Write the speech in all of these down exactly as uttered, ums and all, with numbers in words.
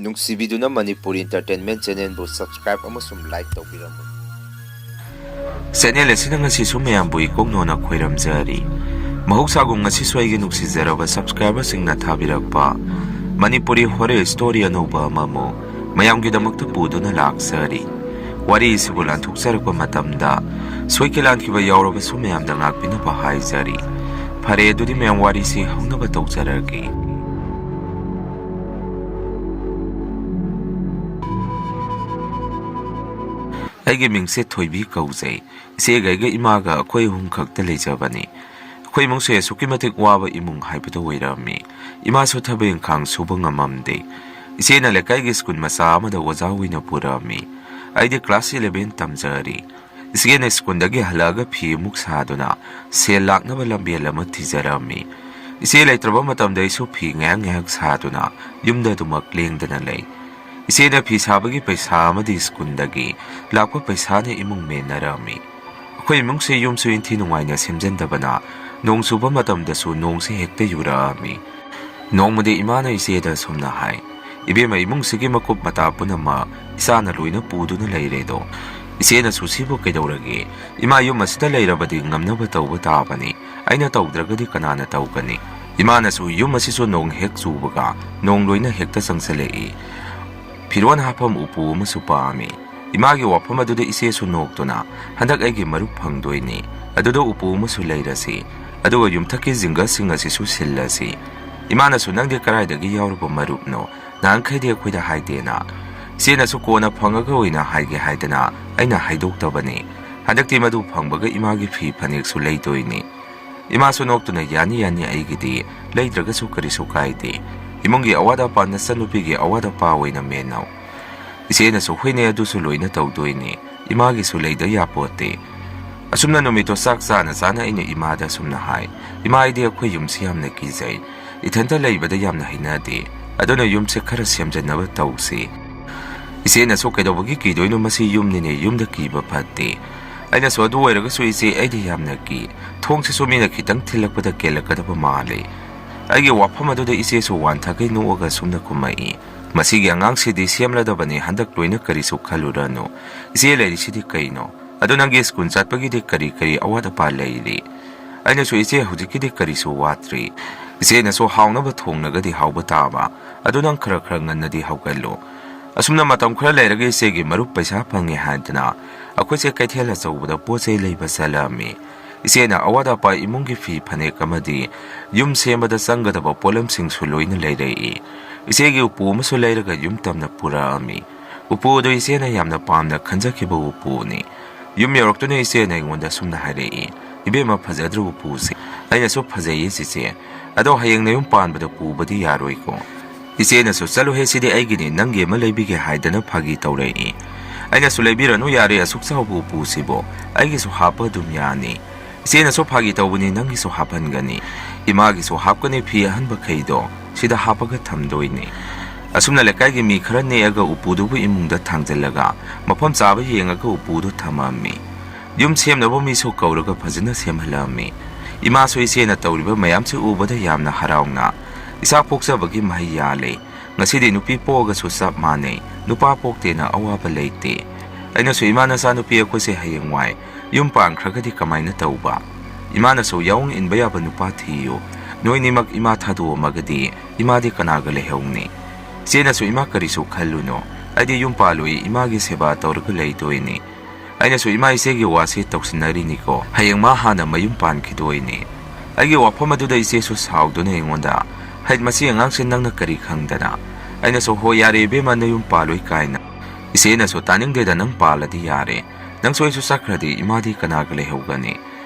ꯅꯨꯡꯁꯤꯕꯤꯗꯨꯅ Manipuri Entertainment Channelꯕꯨ subscribe ꯑꯃꯁꯨꯡ like ꯇꯧꯕꯤꯔꯝꯃꯨ꯫ Channel ꯑꯁꯤꯅ ꯉꯁꯤꯁꯨ ꯃꯌꯥꯝꯕꯨ ꯏꯀꯣꯛꯅꯣꯅ ꯈꯣꯏꯔꯝꯖꯔꯤ꯫ ꯃꯍꯧꯁꯥꯒꯨꯝ ꯉꯁꯤꯁꯨ ꯑꯩꯒꯤ ꯅꯨꯡꯁꯤꯖꯔꯕ subscriberꯁꯤꯡꯅ ꯊꯥꯕꯤꯔꯛꯄ ꯃꯅꯤꯄꯨꯔꯤ horror story ꯑꯅꯧꯕ ꯑꯃꯃꯨꯛ ꯃꯌꯥꯝꯒꯤꯗꯃꯛꯇ ꯄꯨꯗꯨꯅ ꯂꯥꯛꯆꯔꯤ꯫ ꯋꯥꯔꯤ ꯑꯁꯤꯕꯨ ꯂꯥꯟꯊꯣꯛꯆꯔꯛꯄ ꯃꯇꯝꯗ ꯁꯣꯏꯈꯤ ꯂꯥꯟꯈꯤꯕ ꯌꯥꯎꯔꯕꯁꯨ ꯃꯌꯥꯝꯗ ꯉꯥꯛꯄꯤꯅꯕ ꯍꯥꯏꯖꯔꯤ꯫ ꯐꯔꯦ, ꯑꯗꯨꯗꯤ ꯃꯌꯥꯝ ꯋꯥꯔꯤꯁꯤ ꯍꯧꯅꯕ ꯇꯧꯖꯔꯒꯦ꯫ ꯑꯩꯒꯤ ꯃꯤꯡꯁꯦ ꯊꯣꯏꯕꯤ ꯀꯧꯖꯩ꯫ ꯏꯆꯦꯒ ꯑꯩꯒ ꯏꯃꯥꯒ ꯑꯩꯈꯣꯏ ꯑꯍꯨꯝ ꯈꯛꯇ ꯂꯩꯖꯕꯅꯤ꯫ ꯑꯩꯈꯣꯏ ꯏꯃꯨꯡꯁꯦ ꯑꯁꯨꯛꯀꯤ ꯃꯇꯤꯛ ꯋꯥꯕ ꯏꯃꯨꯡ ꯍꯥꯏꯕꯗꯨ ꯑꯣꯏꯔꯝꯃꯤ꯫ ꯏꯃꯥꯁꯨ ꯊꯕꯛ ꯏꯪꯈꯥꯡ ꯁꯨꯕ ꯉꯝꯃꯝꯗꯦ꯫ ꯏꯆꯦꯅ ꯂꯩꯀꯥꯏꯒꯤ ꯁ꯭ꯀꯨꯜ ꯃꯆꯥ ꯑꯃꯗ ꯑꯣꯖꯥ ꯑꯣꯏꯅ ꯄꯨꯔꯛꯑꯝꯃꯤ꯫ ꯑꯩꯗꯤ class eleven ꯇꯝꯖꯔꯤ꯫ ꯏꯆꯦꯅ ꯁ꯭ꯀꯨꯜꯗꯒꯤ ꯍꯜꯂꯛꯑꯒ ꯐꯤ ꯑꯃꯨꯛ ꯁꯥꯗꯨꯅ ꯁꯦꯜ ꯂꯥꯛꯅꯕ ꯂꯝꯕꯦꯜ ꯑꯃ ꯊꯤꯖꯔꯝꯃꯤ꯫ ꯏꯆꯦ ꯂꯩꯇ꯭ꯔꯕ ꯃꯇꯝꯗ ꯑꯩꯁꯨ ꯐꯤ ꯉꯥꯏꯍꯥꯛ ꯉꯥꯏꯍꯥꯛ ꯁꯥꯗꯨꯅ ꯌꯨꯝꯗ ꯑꯗꯨꯃꯛ ꯂꯦꯡꯗꯅ ꯂꯩ꯫ ꯏꯆꯦꯅ ꯐꯤ ꯁꯥꯕꯒꯤ ꯄꯩꯁꯥ ꯑꯃꯗꯤ ꯁ꯭ꯀꯨꯜꯗꯒꯤ ꯂꯥꯛꯄ ꯄꯩꯁꯥꯅ ꯏꯃꯨꯡ ꯃꯦꯟꯅꯔꯝꯃꯤ꯫ ꯑꯩꯈꯣꯏ ꯏꯃꯨꯡꯁꯦ ꯌꯨꯝꯁꯨ ꯏꯟꯊꯤ ꯅꯨꯡꯉꯥꯏꯅ ꯁꯦꯝꯖꯤꯟꯗꯕꯅ ꯅꯣꯡ ꯆꯨꯕ ꯃꯇꯝꯗꯁꯨ ꯅꯣꯡꯁꯦ ꯍꯦꯛꯇ ꯌꯨꯔꯛꯑꯝꯃꯤ꯫ ꯅꯣꯡꯃꯗꯤ ꯏꯃꯥꯅ ꯏꯆꯦꯗ ꯑꯁꯨꯝꯅ ꯍꯥꯏ, "ꯏꯕꯦꯝꯃ, ꯏꯃꯨꯡꯁꯤꯒꯤ ꯃꯀꯨꯞ ꯃꯇꯥ ꯄꯨꯝꯅꯃꯛ ꯏꯆꯥꯅ ꯂꯣꯏꯅ ꯄꯨꯗꯨꯅ ꯂꯩꯔꯦꯗꯣ꯫ ꯏꯆꯦꯅꯁꯨ ꯁꯤꯕꯨ ꯀꯩꯗꯧꯔꯒꯦ? ꯏꯃꯥ ꯌꯨꯝ ꯑꯁꯤꯗ ꯂꯩꯔꯕꯗꯤ ꯉꯝꯅꯕ ꯇꯧꯕ ꯇꯥꯕꯅꯤ꯫ ꯑꯩꯅ ꯇꯧꯗ꯭ꯔꯒꯗꯤ ꯀꯅꯥꯅ ꯇꯧꯒꯅꯤ?" ꯏꯃꯥꯅꯁꯨ ꯌꯨꯝ ꯑꯁꯤꯁꯨ ꯅꯣꯡ ꯍꯦꯛ ꯆꯨꯕꯒ ꯅꯣꯡ ꯂꯣꯏꯅ ꯍꯦꯛꯇ ꯆꯪꯁꯤꯜꯂꯛꯏ꯫ ꯐꯤꯔꯣꯟ ꯍꯥꯞꯐꯝ ꯎꯄꯨ ꯑꯃꯁꯨ ꯄꯥꯝꯃꯤ꯫ ꯏꯃꯥꯒꯤ ꯋꯥꯐꯝ ꯑꯗꯨꯗ ꯏꯆꯦꯁꯨ ꯅꯣꯛꯇꯨꯅ, "ꯍꯟꯗꯛ ꯑꯩꯒꯤ ꯃꯔꯨꯞ ꯐꯪꯗꯣꯏꯅꯤ, ꯑꯗꯨꯗ ꯎꯄꯨ ꯑꯃꯁꯨ ꯂꯩꯔꯁꯤ, ꯑꯗꯨꯒ ꯌꯨꯝꯊꯛꯀꯤ ꯖꯤꯡꯒꯁꯤꯡ ꯑꯁꯤꯁꯨ ꯁꯤꯜꯂꯁꯤ꯫" ꯏꯃꯥꯅꯁꯨ, "ꯅꯪꯗꯤ ꯀꯗꯥꯏꯗꯒꯤ ꯌꯥꯎꯔꯨꯕ ꯃꯔꯨꯞꯅꯣ? ꯅꯍꯥꯟꯈꯩꯗꯤ ꯑꯩꯈꯣꯏꯗ ꯍꯥꯏꯗꯦꯅ?" ꯏꯆꯦꯅꯁꯨ, "ꯀꯣꯟꯅ ꯐꯪꯉꯒ ꯑꯣꯏꯅ ꯍꯥꯏꯒꯦ" ꯍꯥꯏꯗꯅ ꯑꯩꯅ ꯍꯥꯏꯗꯣꯛꯇꯕꯅꯤ꯫ ꯍꯟꯗꯛꯇꯤ ꯃꯗꯨ ꯐꯪꯕꯒ ꯏꯃꯥꯒꯤ ꯐꯤ ꯐꯅꯦꯛꯁꯨ ꯂꯩꯗꯣꯏꯅꯤ꯫ ꯏꯃꯥꯁꯨ ꯅꯣꯛꯇꯨꯅ, "ꯌꯥꯅꯤ, ꯌꯥꯅꯤ, ꯑꯩꯒꯤꯗꯤ ꯂꯩꯗ꯭ꯔꯒꯁꯨ ꯀꯔꯤꯁꯨ ꯀꯥꯏꯗꯦ꯫ ꯏꯃꯨꯡꯒꯤ ꯑꯋꯥꯠ ꯑꯄꯥ ꯅꯆꯟꯅꯨꯄꯤꯒꯤ ꯑꯋꯥꯠ ꯑꯄꯥ ꯑꯣꯏꯅ ꯃꯦꯟꯅꯧ꯫" ꯏꯆꯦꯅꯁꯨ, "ꯍꯣꯏꯅꯦ, ꯑꯗꯨꯁꯨ ꯂꯣꯏꯅ ꯇꯧꯗꯣꯏꯅꯦ꯫ ꯏꯃꯥꯒꯤꯁꯨ ꯂꯩꯗ ꯌꯥꯄꯣꯠꯇꯦ꯫" ꯑꯁꯨꯝꯅ ꯅꯨꯃꯤꯠꯇꯣ ꯆꯥꯛ ꯆꯥꯅ ꯆꯥꯅ ꯑꯩꯅ ꯏꯃꯥꯗ ꯑꯁꯨꯝꯅ ꯍꯥꯏ, "ꯏꯃꯥ, ꯑꯩꯗꯤ ꯑꯩꯈꯣꯏ ꯌꯨꯝꯁꯤ ꯌꯥꯝꯅ ꯀꯤꯖꯩ꯫ ꯏꯊꯟꯇ ꯂꯩꯕꯗ ꯌꯥꯝꯅ ꯍꯩꯅꯗꯦ꯫ ꯑꯗꯨꯅ ꯌꯨꯝꯁꯦ ꯈꯔ ꯁꯦꯝꯖꯟꯅꯕ ꯇꯧꯁꯤ꯫" ꯏꯆꯦꯅꯁꯨ, "ꯀꯩꯗꯧꯕꯒꯤ ꯀꯤꯗꯣꯏꯅꯣ? ꯃꯁꯤ ꯌꯨꯝꯅꯤꯅꯦ, ꯌꯨꯝꯗ ꯀꯤꯕ ꯐꯠꯇꯦ꯫" ꯑꯩꯅꯁꯨ, "ꯑꯗꯨ ꯑꯣꯏꯔꯒꯁꯨ ꯏꯆꯦ, ꯑꯩꯗꯤ ꯌꯥꯝꯅ ꯀꯤ꯫ ꯊꯣꯡꯁꯤꯁꯨ ꯃꯤꯅ ꯈꯤꯇꯪ ꯊꯤꯜꯂꯛꯄꯗ ꯀꯦꯜꯂꯛꯀꯗꯕ ꯃꯥꯜꯂꯤ꯫" ꯑꯩꯒꯤ ꯋꯥꯐꯝ ꯑꯗꯨꯗ ꯏꯆꯦꯁꯨ ꯋꯥꯟꯊꯈꯩ ꯅꯣꯛꯑꯒ ꯑꯁꯨꯝꯅ ꯈꯨꯝꯃꯛꯏ, "ꯃꯁꯤꯒꯤ ꯑꯉꯥꯡꯁꯤꯗꯤ ꯁꯦꯝꯂꯗꯕꯅꯤ, ꯍꯟꯗꯛ ꯂꯣꯏꯅ ꯀꯔꯤꯁꯨ ꯈꯜꯂꯨꯔꯅꯨ꯫ ꯏꯆꯦ ꯂꯩꯔꯤꯁꯤꯗꯤ ꯀꯩꯅꯣ? ꯑꯗꯨ ꯅꯪꯒꯤ ꯁ꯭ꯀꯨꯜ ꯆꯠꯄꯒꯤꯗꯤ ꯀꯔꯤ ꯀꯔꯤ ꯑꯋꯥꯠ ꯑꯄꯥ ꯂꯩꯔꯤ?" ꯑꯩꯅꯁꯨ, "ꯏꯆꯦ, ꯍꯧꯖꯤꯛꯀꯤꯗꯤ ꯀꯔꯤꯁꯨ ꯋꯥꯠꯇ꯭ꯔꯤ꯫ ꯏꯆꯦꯅꯁꯨ ꯍꯥꯎꯅꯕ ꯊꯣꯡꯂꯒꯗꯤ ꯍꯥꯎꯕ ꯇꯥꯕ꯫ ꯑꯗꯨ ꯅꯪ ꯈꯔ ꯈꯔ ꯉꯟꯅꯗꯤ ꯍꯧꯒꯠꯂꯨ꯫ ꯑꯁꯨꯝꯅ ꯃꯇꯝ ꯈꯔ ꯂꯩꯔꯒ ꯏꯆꯦꯒꯤ ꯃꯔꯨꯞ ꯄꯩꯁꯥ ꯐꯪꯉꯦ ꯍꯥꯏꯗꯅ ꯑꯩꯈꯣꯏꯁꯦ ꯀꯩꯊꯦꯜ ꯑꯆꯧꯕꯗ ꯄꯣꯠ ꯆꯩ ꯂꯩꯕ ꯆꯠꯂꯝꯃꯤ꯫ ꯏꯆꯦꯅ ꯑꯋꯥꯠ ꯑꯄꯥ ꯏꯃꯨꯡꯒꯤ ꯐꯤ ꯐꯅꯦꯛ ꯑꯃꯗꯤ ꯌꯨꯝ ꯁꯦꯝꯕꯗ ꯆꯪꯒꯗꯕ ꯄꯣꯠꯂꯝꯁꯤꯡꯁꯨ ꯂꯣꯏꯅ ꯂꯩꯔꯛꯏ꯫ ꯏꯆꯦꯒꯤ ꯎꯄꯨ ꯑꯃꯁꯨ ꯂꯩꯔꯒ ꯌꯨꯝ ꯇꯝꯅ ꯄꯨꯔꯛꯑꯝꯃꯤ꯫ ꯎꯄꯨ ꯑꯗꯨ ꯏꯆꯦꯅ ꯌꯥꯝꯅ ꯄꯥꯝꯅ ꯈꯟꯖꯈꯤꯕ ꯎꯄꯨꯅꯤ꯫ ꯌꯨꯝ ꯌꯧꯔꯛꯇꯨꯅ ꯏꯆꯦꯅ ꯑꯩꯉꯣꯟꯗ ꯑꯁꯨꯝꯅ ꯍꯥꯏꯔꯛꯏ, "ꯏꯕꯦꯝꯃ, ꯐꯖꯗ꯭ꯔꯣ ꯎꯄꯨꯁꯦ?" ꯑꯩꯅꯁꯨ, "ꯐꯖꯩꯌꯦ ꯆꯤꯆꯦ, ꯑꯗꯣ ꯍꯌꯦꯡ ꯅꯌꯨꯝ ꯄꯥꯟꯕꯗ ꯄꯨꯕꯗꯤ ꯌꯥꯔꯣꯏꯀꯣ?" ꯏꯆꯦꯅꯁꯨ, "ꯆꯠꯂꯨꯍꯦ, ꯁꯤꯗꯤ ꯑꯩꯒꯤꯅꯤ, ꯅꯪꯒꯤ ꯑꯃ ꯂꯩꯕꯤꯒꯦ ꯍꯥꯏꯗꯅ ꯐꯥꯒꯤ ꯇꯧꯔꯛꯏ꯫" ꯑꯩꯅꯁꯨ, "ꯂꯩꯕꯤꯔꯅꯨ ꯌꯥꯔꯦ, ꯑꯁꯨꯛ ꯆꯥꯎꯕ ꯎꯄꯨꯁꯤꯕꯨ, ꯑꯩꯒꯤꯁꯨ ꯍꯥꯞꯄ ꯑꯗꯨꯝ ꯌꯥꯅꯤ꯫" ꯏꯆꯦꯅꯁꯨ, "ꯐꯥꯒꯤ ꯇꯧꯕꯅꯤ, ꯅꯪꯒꯤꯁꯨ ꯍꯥꯞꯍꯟꯒꯅꯤ, ꯏꯃꯥꯒꯤꯁꯨ ꯍꯥꯞꯀꯅꯤ, ꯐꯤ ꯑꯍꯟꯕꯈꯩꯗꯣ ꯁꯤꯗ ꯍꯥꯞꯄꯒ ꯊꯝꯗꯣꯏꯅꯤ꯫" ꯑꯁꯨꯝꯅ ꯂꯩꯀꯥꯏꯒꯤ ꯃꯤ ꯈꯔ ꯅꯦꯛꯑꯒ ꯎꯄꯨꯗꯨꯕꯨ ꯏꯃꯨꯡꯗ ꯊꯥꯡꯖꯜꯂꯒ ꯃꯐꯝ ꯆꯥꯕ ꯌꯦꯡꯉꯒ ꯎꯄꯨꯗꯨ ꯊꯝꯃꯝꯃꯤ꯫ ꯌꯨꯝ ꯁꯦꯝꯅꯕ ꯃꯤꯁꯨ ꯀꯧꯔꯒ ꯐꯖꯅ ꯁꯦꯝꯍꯜꯂꯝꯃꯤ꯫ ꯏꯃꯥꯁꯨ ꯏꯆꯦꯅ ꯇꯧꯔꯤꯕ ꯃꯌꯥꯝꯁꯤ ꯎꯕꯗ ꯌꯥꯝꯅ ꯍꯔꯥꯎꯅ, "ꯏꯆꯥ ꯄꯣꯛꯆꯕꯒꯤ ꯃꯍꯩ ꯌꯥꯜꯂꯦ꯫ ꯉꯁꯤꯗꯤ ꯅꯨꯄꯤ ꯄꯣꯛꯑꯒꯁꯨ ꯆꯞ ꯃꯥꯟꯅꯩ, ꯅꯨꯄꯥ ꯄꯣꯛꯇꯦꯅ ꯑꯋꯥꯕ ꯂꯩꯇꯦ꯫ ꯑꯩꯅꯁꯨ ꯏꯃꯥ ꯅꯆꯥꯅꯨꯄꯤ ꯑꯩꯈꯣꯏꯁꯦ ꯍꯌꯦꯡꯋꯥꯏ ꯌꯨꯝ ꯄꯥꯟꯈ꯭ꯔꯒꯗꯤ ꯀꯃꯥꯏꯅ ꯇꯧꯕ? ꯏꯃꯥꯅꯁꯨ ꯌꯥꯑꯣꯡ ꯏꯟꯕ ꯌꯥꯕ ꯅꯨꯄꯥ ꯊꯤꯌꯨ꯫ ꯅꯣꯏꯅꯤꯃꯛ ꯏꯃꯥ ꯊꯥꯗꯣꯛꯑꯝꯃꯒꯗꯤ ꯏꯃꯥꯗꯤ ꯀꯅꯥꯒ ꯂꯩꯍꯧꯅꯤ?" ꯏꯆꯦꯅꯁꯨ, "ꯏꯃꯥ ꯀꯔꯤꯁꯨ ꯈꯜꯂꯨꯅꯨ, ꯑꯩꯗꯤ ꯌꯨꯝ ꯄꯥꯜꯂꯣꯏ, ꯏꯃꯥꯒꯤ ꯁꯦꯕꯥ ꯇꯧꯔꯒ ꯂꯩꯗꯣꯏꯅꯤ꯫ ꯑꯩꯅꯁꯨ ꯏꯃꯥ ꯏꯆꯦꯒꯤ ꯋꯥꯁꯤ ꯇꯧꯁꯤꯟꯅꯔꯤꯅꯤꯀꯣ, ꯍꯌꯦꯡ ꯃꯥ ꯍꯥꯟꯅ ꯃꯌꯨꯝ ꯄꯥꯟꯈꯤꯗꯣꯏꯅꯤ꯫ ꯑꯩꯒꯤ ꯋꯥꯐꯝ ꯑꯗꯨꯗ ꯏꯆꯦꯁꯨ ꯁꯥꯎꯗꯨꯅ ꯑꯩꯉꯣꯟꯗ, 'ꯍꯩꯠ, ꯃꯁꯤ ꯑꯉꯥꯡꯁꯦ ꯅꯪꯅ ꯀꯔꯤ ꯈꯪꯗꯅ?' ꯑꯩꯅꯁꯨ, 'ꯍꯣꯏ, ꯌꯥꯔꯦ ꯏꯕꯦꯝꯃ, ꯅꯌꯨꯝ ꯄꯥꯜꯂꯣꯏ ꯀꯥꯏꯅ.' ꯏꯆꯦꯅꯁꯨ, 'ꯇꯥꯅꯤꯡꯗꯦꯗ, ꯅꯪ ꯄꯥꯜꯂꯗꯤ ꯌꯥꯔꯦ꯫ ꯅꯪꯁꯨ ꯑꯩꯁꯨ ꯆꯠꯈ꯭ꯔꯗꯤ ꯏꯃꯥꯗꯤ ꯀꯅꯥꯒ ꯂꯩꯍꯧꯒꯅꯤ?'